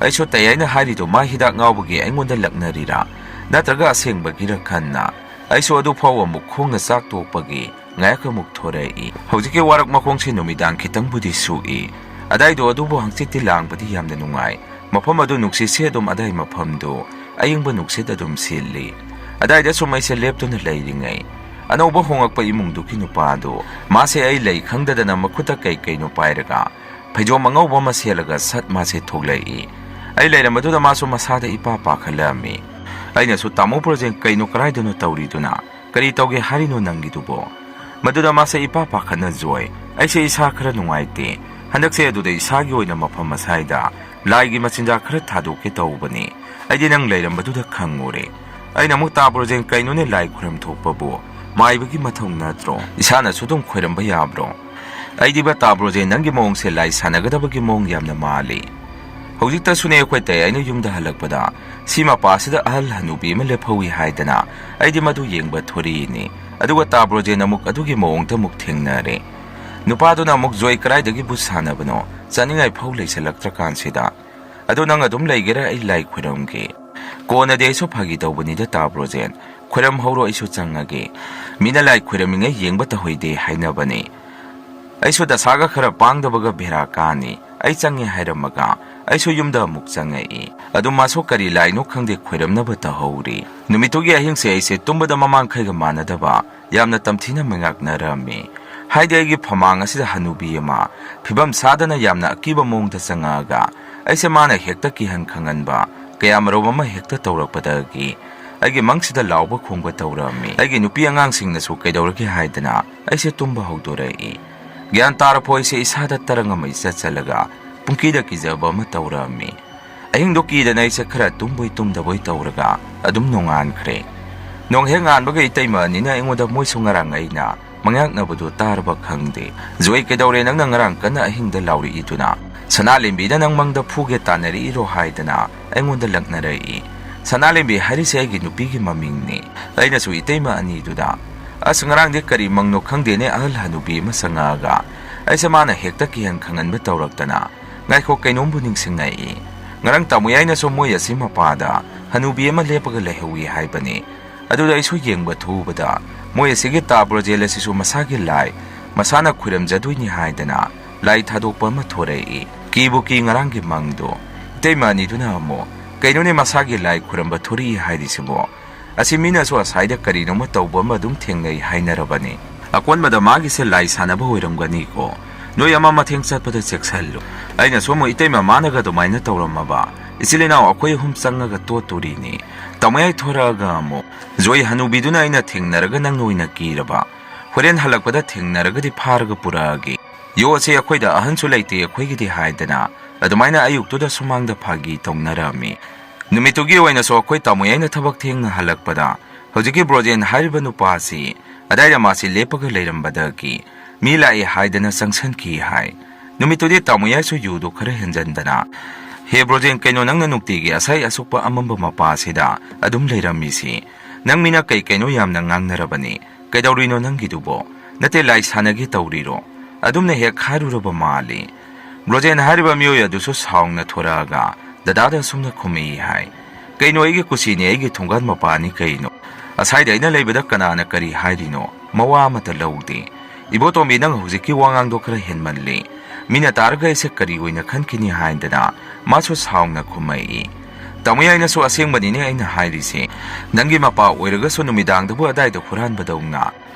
ꯑꯩꯁꯨ ꯇꯌꯥꯏꯅ ꯍꯥꯏꯔꯤꯗꯣ ꯃꯥ ꯍꯤꯗꯥꯛ ꯉꯥꯎꯕꯒꯤ ꯑꯩꯉꯣꯟꯗ ꯂꯛꯅꯔꯤꯔꯥ ꯅꯠꯇ꯭ꯔꯒ ꯑꯁꯦꯡꯕꯒꯤꯔ ꯈꯟꯅ ꯑꯩꯁꯨ ꯑꯗꯨ ꯐꯥꯎꯕ ꯑꯃꯨꯛ ꯈꯣꯡꯅ ꯆꯥꯛ ꯇꯣꯛꯄꯒꯤ ꯉꯥꯏꯍꯥꯛ ꯑꯃꯨꯛ ꯊꯣꯔꯛꯏ꯫ ꯍꯧꯖꯤꯛꯀꯤ ꯋꯥꯔꯛ ꯃꯈꯣꯡꯁꯤ ꯅꯨꯃꯤꯗꯥꯡ ꯈꯤꯇꯪꯕꯨꯗꯤ ꯁꯨꯛꯏ꯫ ꯑꯗꯥꯏꯗꯣ ꯑꯗꯨꯕꯨ ꯍꯪꯆꯤꯠꯇꯤ ꯂꯥꯡꯕꯗꯤ ꯌꯥꯝꯅ ꯅꯨꯡꯉꯥꯏ꯫ ꯃꯐꯝ ꯑꯗꯨ ꯅꯨꯡꯁꯤꯠꯁꯦ ꯑꯗꯨꯝ ꯑꯗꯥꯏ ꯃꯐꯝꯗꯨ ꯑꯌꯤꯡꯕ ꯅꯨꯡꯁꯤꯠ ꯑꯗꯨꯝ ꯁꯤꯠꯂꯤ꯫ ꯑꯗꯥꯏꯗ ꯁꯨꯝ ꯑꯩꯁꯦ ꯂꯦꯞꯇꯨꯅ ꯂꯩꯔꯤꯉꯩ ꯑꯅꯧꯕ ꯍꯣꯡꯉꯛꯄ ꯏꯃꯨꯡꯗꯨꯒꯤ ꯅꯨꯄꯥꯗꯨ, ꯃꯥꯁꯦ ꯑꯩ ꯂꯩ ꯈꯪꯗꯗꯅ ꯃꯈꯨꯠꯇ ꯀꯩ ꯀꯩꯅꯣ ꯄꯥꯏꯔꯒ ꯐꯩꯖꯣꯝ ꯑꯉꯧꯕ ꯑꯃ ꯁꯦꯠꯂꯒ ꯁꯠ ꯃꯥꯁꯦ ꯊꯣꯛꯂꯛꯏ꯫ ꯑꯩ ꯂꯩꯔꯝꯕꯗꯨꯗ ꯃꯥꯁꯨ ꯃꯁꯥꯗ ꯏꯄꯥ ꯄꯥꯈꯠꯂꯛꯑꯝꯃꯤ꯫ ꯑꯩꯅꯁꯨ "ꯇꯥꯃꯣ ꯄ꯭ꯔꯣꯖꯦꯟ, ꯀꯩꯅꯣ, ꯀꯔꯥꯏꯗꯅꯣ ꯇꯧꯔꯤꯗꯨꯅ? ꯀꯔꯤ ꯇꯧꯒꯦ ꯍꯥꯏꯔꯤꯅꯣ ꯅꯪꯒꯤꯗꯨꯕꯣ?" ꯃꯗꯨꯗ ꯃꯥꯁꯦ ꯏꯄꯥ ꯄꯥꯈꯠꯅ "ꯖꯣꯏ, ꯑꯩꯁꯦ ꯏꯁꯥ ꯈꯔ ꯅꯨꯡꯉꯥꯏꯇꯦ꯫ ꯍꯟꯗꯛꯁꯦ ꯑꯗꯨꯗ ꯏꯁꯥꯒꯤ ꯑꯣꯏꯅ ꯃꯐꯝ ꯑꯁꯥꯏꯗ ꯂꯥꯏꯒꯤ ꯃꯆꯤꯟꯖꯥꯛ ꯈꯔ ꯊꯥꯗꯣꯛꯀꯦ ꯇꯧꯕꯅꯤ꯫ ꯑꯩꯗꯤ ꯅꯪ ꯂꯩꯔꯝꯕꯗꯨꯗ ꯈꯪꯉꯨꯔꯦ"꯫ ꯑꯩꯅ ꯑꯃꯨꯛ "ꯇꯥ ꯄ꯭ꯔꯣꯖꯦꯟ, ꯀꯩꯅꯣꯅꯦ ꯂꯥꯏ ꯈꯨꯔꯝ ꯊꯣꯛꯄꯕꯨ? ꯃꯥꯏꯕꯒꯤ ꯃꯊꯧ ꯅꯠꯇ꯭ꯔꯣ? ꯏꯁꯥꯅꯁꯨ ꯑꯗꯨꯝ ꯈꯣꯏꯔꯝꯕ ꯌꯥꯕ꯭ꯔꯣ?" "ꯑꯩꯗꯤꯕ ꯇꯥ ꯕ꯭ꯔꯣꯖꯦꯟ, ꯅꯪꯒꯤ ꯃꯑꯣꯡꯁꯦ ꯂꯥꯏ ꯁꯥꯟꯅꯒꯗꯕꯒꯤ ꯃꯑꯣꯡ ꯌꯥꯝꯅ ꯃꯥꯜꯂꯤ꯫ ꯍꯧꯖꯤꯛꯇꯁꯨꯅꯦ ꯑꯩꯈꯣꯏ ꯇꯌꯥꯏꯅ ꯌꯨꯝꯗ ꯍꯜꯂꯛꯄꯗ ꯁꯤ ꯃꯄꯥꯁꯤꯗ ꯑꯍꯜ ꯍꯅꯨꯕꯤ ꯑꯃ ꯂꯦꯞꯍꯧꯏ ꯍꯥꯏꯗꯅ ꯑꯩꯗꯤ ꯃꯗꯨ ꯌꯦꯡꯕ ꯊꯣꯔꯛꯏꯅꯤ꯫ ꯑꯗꯨꯒ ꯇꯥ ꯕ꯭ꯔꯣꯖꯦꯟ ꯑꯃꯨꯛ ꯑꯗꯨꯒꯤ ꯃꯑꯣꯡꯗ ꯑꯃꯨꯛ ꯊꯦꯡꯅꯔꯦ꯫ ꯅꯨꯄꯥꯗꯨꯅ ꯑꯃꯨꯛ, "ꯖꯣꯏ, ꯀꯗꯥꯏꯗꯒꯤꯕꯨ ꯁꯥꯟꯅꯕꯅꯣ? ꯆꯥꯅꯤꯡꯉꯥꯏ ꯐꯥꯎ ꯂꯩꯁꯤꯜꯂꯛꯇ꯭ꯔꯀꯥꯟꯁꯤꯗ꯫ ꯑꯗꯨ ꯅꯪ ꯑꯗꯨꯝ ꯂꯩꯒꯦꯔꯥ? ꯑꯩ ꯂꯥꯏ ꯈꯣꯏꯔꯝꯒꯦ꯫" "ꯀꯣꯟꯅꯗꯤ, ꯑꯩꯁꯨ ꯐꯥꯒꯤ ꯇꯧꯕꯅꯤꯗ ꯇꯥ ꯕ꯭ꯔꯣꯖꯦꯟ꯫ ꯈꯣꯏꯔꯝꯍꯧꯔꯣ, ꯑꯩꯁꯨ ꯆꯪꯉꯒꯦ꯫ ꯃꯤꯅ ꯂꯥꯏ ꯈꯣꯏꯔꯝꯃꯤꯉꯩ ꯌꯦꯡꯕ ꯇꯧꯍꯩꯗꯦ ꯍꯥꯏꯅꯕꯅꯤ꯫ ꯑꯩꯁꯨ ꯗꯁꯥꯒ ꯈꯔ ꯄꯥꯡꯗꯕꯒ ꯚꯦꯔꯥ ꯀꯥꯅꯤ꯫" ꯑꯩ ꯆꯪꯉꯦ ꯍꯥꯏꯔꯝꯃꯒ ꯑꯩꯁꯨ ꯌꯨꯝꯗ ꯑꯃꯨꯛ ꯆꯪꯉꯛꯏ꯫ ꯑꯗꯨ ꯃꯥꯁꯨ ꯀꯔꯤ ꯂꯥꯏꯅꯣ ꯈꯪꯗꯦ, ꯈꯣꯏꯔꯝꯅꯕ ꯇꯧꯍꯧꯔꯤ꯫ ꯅꯨꯃꯤꯠꯇꯨꯒꯤ ꯑꯍꯤꯡꯁꯦ ꯑꯩꯁꯦ ꯇꯨꯝꯕꯗ ꯃꯃꯥꯡꯈꯩꯒ ꯃꯥꯟꯅꯗꯕ ꯌꯥꯝꯅ ꯇꯝꯊꯤꯅ ꯃꯉꯥꯛꯅꯔꯝꯃꯤ꯫ ꯍꯥꯏꯗꯤ, ꯑꯩꯒꯤ ꯐꯃꯥꯡ ꯑꯁꯤꯗ ꯍꯅꯨꯕꯤ ꯑꯃ ꯐꯤꯕꯝ ꯁꯥꯗꯅ ꯌꯥꯝꯅ ꯑꯀꯤꯕ ꯃꯑꯣꯡꯗ ꯆꯪꯉꯛꯑꯒ ꯑꯩꯁꯦ ꯃꯥꯅ ꯍꯦꯛꯇ ꯀꯤꯍꯟ ꯈꯪꯍꯟꯕ ꯀꯌꯥꯃꯔꯨꯝ ꯑꯃ ꯍꯦꯛꯇ ꯇꯧꯔꯛꯄꯗꯒꯤ ꯑꯩꯒꯤ ꯃꯪꯁꯤꯗ ꯂꯥꯎꯕ ꯈꯣꯡꯕ ꯇꯧꯔꯝꯃꯤ꯫ ꯑꯩꯒꯤ ꯅꯨꯄꯤ ꯑꯉꯥꯡꯁꯤꯡꯅꯁꯨ ꯀꯩꯗꯧꯔꯒꯦ ꯍꯥꯏꯗꯅ ꯑꯩꯁꯦ ꯇꯨꯝꯕ ꯍꯧꯗꯣꯔꯛꯏ꯫ ꯒ꯭ꯌꯥꯟ ꯇꯥꯔꯐꯥꯎ ꯑꯩꯁꯦ ꯏꯁꯥꯗ ꯇꯔꯪ ꯑꯃ ꯏꯆꯠ ꯆꯠꯂꯒ ꯄꯨꯡꯀꯤꯗ ꯀꯤꯖꯕ ꯑꯃ ꯇꯧꯔꯛꯑꯝꯃꯤ꯫ ꯑꯍꯤꯡꯗꯣ ꯀꯤꯗꯅ ꯑꯩꯁꯦ ꯈꯔ ꯇꯨꯝꯕꯣꯏ ꯇꯨꯝꯗꯕꯣꯏ ꯇꯧꯔꯒ ꯑꯗꯨꯝ ꯅꯣꯡꯉꯥꯟꯈ꯭ꯔꯦ꯫ ꯅꯣꯡ ꯍꯦꯛ ꯉꯥꯟꯕꯒ ꯏꯇꯩꯃ ꯑꯅꯤꯅ ꯑꯩꯉꯣꯟꯗ ꯃꯣꯏꯁꯨ ꯉꯔꯥꯡ ꯑꯩꯅ ꯃꯉꯥꯛꯅꯕꯗꯨ ꯇꯥꯔꯕ ꯈꯪꯗꯦ꯫ "ꯖꯣꯏ, ꯀꯩꯗꯧꯔꯦ? ꯅꯪꯅ ꯉꯔꯥꯡ ꯀꯟꯅ ꯑꯍꯤꯡꯗ ꯂꯥꯎꯔꯛꯏꯗꯨꯅ? ꯁꯅꯥꯂꯦꯝꯕꯤꯗ ꯅꯪ ꯃꯪꯗ ꯐꯨꯒꯦ ꯇꯥꯟꯅꯔꯛꯏꯔꯣ?" ꯍꯥꯏꯗꯅ ꯑꯩꯉꯣꯟꯗ ꯂꯛꯅꯔꯛꯏ꯫ ꯁꯅꯥꯂꯦꯝꯕꯤ ꯍꯥꯏꯔꯤꯁꯦ ꯑꯩꯒꯤ ꯅꯨꯄꯤꯒꯤ ꯃꯃꯤꯡꯅꯤ꯫ ꯑꯩꯅꯁꯨ ꯏꯇꯩꯃ ꯑꯅꯤꯗꯨꯗ, "ꯑꯁ, ꯉꯔꯥꯡꯗꯤ ꯀꯔꯤ ꯃꯪꯅꯣ ꯈꯪꯗꯦꯅꯦ, ꯑꯍꯜ ꯍꯅꯨꯕꯤ ꯑꯃ ꯆꯪꯉꯛꯑꯒ ꯑꯩꯁꯦ ꯃꯥꯅ ꯍꯦꯛꯇ ꯀꯤꯍꯟ ꯈꯪꯍꯟꯕ ꯇꯧꯔꯛꯇꯅ꯫ ꯉꯥꯏꯈꯣ, ꯀꯩꯅꯣꯝꯕꯨ ꯅꯤꯡꯁꯤꯡꯉꯛꯏ꯫ ꯉꯔꯥꯡ ꯇꯥꯃꯣ ꯌꯥꯏꯅꯁꯨ ꯃꯣꯏ ꯑꯁꯤ ꯃꯄꯥꯗ ꯍꯅꯨꯕꯤ ꯑꯃ ꯂꯦꯞꯄꯒ ꯂꯩꯍꯧꯏ ꯍꯥꯏꯕꯅꯤ꯫ ꯑꯗꯨꯗ ꯑꯩꯁꯨ ꯌꯦꯡꯕ ꯊꯣꯛꯎꯕꯗ ꯃꯣꯏ ꯑꯁꯤꯒꯤ ꯇꯥ ꯕ꯭ꯔꯣꯖꯦꯜ ꯑꯁꯤꯁꯨ ꯃꯁꯥꯒꯤ ꯂꯥꯏ ꯃꯁꯥꯅ ꯈꯣꯏꯔꯝꯖꯗꯣꯏꯅꯤ ꯍꯥꯏꯗꯅ ꯂꯥꯏ ꯊꯥꯗꯣꯛꯄ ꯑꯃ ꯊꯣꯔꯛꯏ꯫ ꯀꯤꯕꯨ ꯀꯤ ꯉꯔꯥꯡꯒꯤ ꯃꯪꯗꯣ꯫" ꯏꯇꯩꯃ ꯑꯅꯤꯗꯨꯅ ꯑꯃꯨꯛ, "ꯀꯩꯅꯣꯅꯦ, ꯃꯁꯥꯒꯤ ꯂꯥꯏ ꯈꯣꯏꯔꯝꯕ ꯊꯣꯔꯛꯏ ꯍꯥꯏꯔꯤꯁꯤꯕꯣ? ꯑꯁꯤ ꯃꯤꯅꯁꯨ ꯑꯁꯥꯏꯗ ꯀꯔꯤꯅꯣꯃ ꯇꯧꯕ ꯑꯃ ꯑꯗꯨꯝ ꯊꯦꯡꯅꯩ ꯍꯥꯏꯅꯔꯕꯅꯤ꯫ ꯑꯀꯣꯟꯕꯗ ꯃꯥꯒꯤꯁꯦ ꯂꯥꯏ ꯁꯥꯟꯅꯕ ꯑꯣꯏꯔꯝꯒꯅꯤꯀꯣ꯫ ꯅꯣꯏ ꯑꯃ ꯃꯊꯦꯡ ꯆꯠꯄꯗ ꯆꯦꯛꯁꯜꯂꯨ꯫" ꯑꯩꯅꯁꯨ ꯑꯃꯨꯛ, "ꯏꯇꯩꯃ, ꯃꯥꯅꯒ ꯑꯗꯨꯃꯥꯏꯅ ꯇꯧꯔꯝꯃꯕ? ꯏꯆꯤꯜ ꯏꯅꯥꯎ ꯑꯩꯈꯣꯏ ꯑꯍꯨꯝ ꯆꯪꯉꯒ ꯇꯣꯠꯇꯣꯔꯤꯅꯤ꯫" ꯇꯥꯃꯣꯌꯥꯏ ꯊꯣꯔꯛꯑꯒ ꯑꯃꯨꯛ, "ꯖꯣꯏ, ꯍꯅꯨꯕꯤꯗꯨꯅ ꯑꯩꯅ ꯊꯦꯡꯅꯔꯒ ꯅꯪꯅ ꯑꯣꯏꯅ ꯀꯤꯔꯕ? ꯍꯣꯔꯦꯟ ꯍꯜꯂꯛꯄꯗ ꯊꯦꯡꯅꯔꯒꯗꯤ ꯐꯥꯔꯒ ꯄꯨꯔꯛꯑꯒꯦ꯫ ꯌꯣ, ꯑꯁꯤ ꯑꯩꯈꯣꯏꯗ ꯑꯍꯟꯁꯨ ꯂꯩꯇꯦ ꯑꯩꯈꯣꯏꯒꯤꯗꯤ" ꯍꯥꯏꯗꯅ ꯑꯗꯨꯃꯥꯏꯅ ꯑꯌꯨꯛꯇꯨꯗ ꯁꯨꯃꯥꯡꯗ ꯐꯥꯒꯤ ꯇꯧꯅꯔꯝꯃꯤ꯫ ꯅꯨꯃꯤꯠꯇꯨꯒꯤ ꯑꯣꯏꯅꯁꯨ ꯑꯩꯈꯣꯏ ꯇꯥꯃꯣꯌꯥꯏꯅ ꯊꯕꯛ ꯊꯦꯡꯅ ꯍꯜꯂꯛꯄꯗ ꯍꯧꯖꯤꯛꯀꯤ ꯕ꯭ꯔꯣꯖꯦꯟ ꯍꯥꯏꯔꯤꯕ ꯅꯨꯄꯥ ꯑꯁꯤ ꯑꯗꯥꯏꯗ ꯃꯥꯁꯤ ꯂꯦꯞꯄꯒ ꯂꯩꯔꯝꯕꯗꯒꯤ ꯃꯤ ꯂꯥꯛꯏ ꯍꯥꯏꯗꯅ ꯆꯪꯁꯟꯈꯤ ꯍꯥꯏ꯫ ꯅꯨꯃꯤꯠꯇꯨꯗꯤ ꯇꯥꯃꯣ ꯌꯥꯏꯁꯨ ꯌꯨꯗꯨ ꯈꯔ ꯍꯦꯟꯖꯟꯗꯅ, "ꯍꯦ ꯕ꯭ꯔꯣꯖꯦꯟ, ꯀꯩꯅꯣ ꯅꯪꯅ ꯅꯨꯡꯇꯤꯒꯤ ꯑꯁꯥꯏ ꯑꯁꯨꯛꯄ ꯑꯃꯝꯕ ꯃꯄꯥꯁꯤꯗ ꯑꯗꯨꯝ ꯂꯩꯔꯝꯃꯤꯁꯤ? ꯅꯪ ꯃꯤꯅ ꯀꯩ ꯀꯩꯅꯣ ꯌꯥꯝꯅ ꯉꯥꯡꯅꯔꯕꯅꯤ꯫ ꯀꯩꯗꯧꯔꯤꯅꯣ ꯅꯪꯒꯤꯗꯨꯕꯣ? ꯅꯠꯇꯦ, ꯂꯥꯏ ꯁꯥꯟꯅꯒꯦ ꯇꯧꯔꯤꯔꯣ?" ꯑꯗꯨꯝꯅ ꯍꯦꯛ ꯍꯥꯏꯔꯨꯔꯕ ꯃꯥꯜꯂꯤ꯫ ꯕ꯭ꯔꯣꯖꯦꯟ ꯍꯥꯏꯔꯤꯕ ꯃꯤꯑꯣꯏ ꯑꯗꯨꯁꯨ ꯁꯥꯎꯅ ꯊꯣꯔꯛꯑꯒ ꯗꯗꯥꯗ ꯑꯁꯨꯝꯅ ꯈꯨꯝꯃꯛꯏ ꯍꯥꯏ, "ꯀꯩꯅꯣ, ꯑꯩꯒꯤ ꯀꯨꯁꯤꯅꯤ, ꯑꯩꯒꯤ ꯊꯣꯡꯒꯥꯟ ꯃꯄꯥꯅꯤ ꯀꯩꯅꯣ꯫ ꯑꯁꯥꯏꯗ ꯑꯩꯅ ꯂꯩꯕꯗ ꯀꯅꯥꯅ ꯀꯔꯤ ꯍꯥꯏꯔꯤꯅꯣ? ꯃꯋꯥ ꯑꯃꯇ ꯂꯧꯗꯦ꯫ ꯏꯕꯣꯇꯣꯝꯕꯤ, ꯅꯪ ꯍꯧꯖꯤꯛꯀꯤ ꯋꯥꯉꯥꯡꯗꯣ ꯈꯔ ꯍꯦꯟꯃꯜꯂꯤ꯫ ꯃꯤꯅ ꯇꯥꯔꯒ ꯑꯩꯁꯦ ꯀꯔꯤ ꯑꯣꯏꯅ ꯈꯟꯈꯤꯅꯤ?" ꯍꯥꯏꯗꯅ ꯃꯥꯁꯨ ꯁꯥꯎꯅ ꯈꯨꯝꯃꯛꯏ꯫ ꯇꯥꯃꯣ ꯌꯥꯏꯅꯁꯨ, "ꯑꯁꯦꯡꯕꯅꯤꯅꯦ ꯑꯩꯅ ꯍꯥꯏꯔꯤꯁꯦ꯫ ꯅꯪꯒꯤ ꯃꯄꯥ ꯑꯣꯏꯔꯒꯁꯨ ꯅꯨꯃꯤꯗꯥꯡꯗꯕꯨ ꯑꯗꯥꯏꯗ ꯍꯨꯔꯥꯟꯕꯗꯧꯅ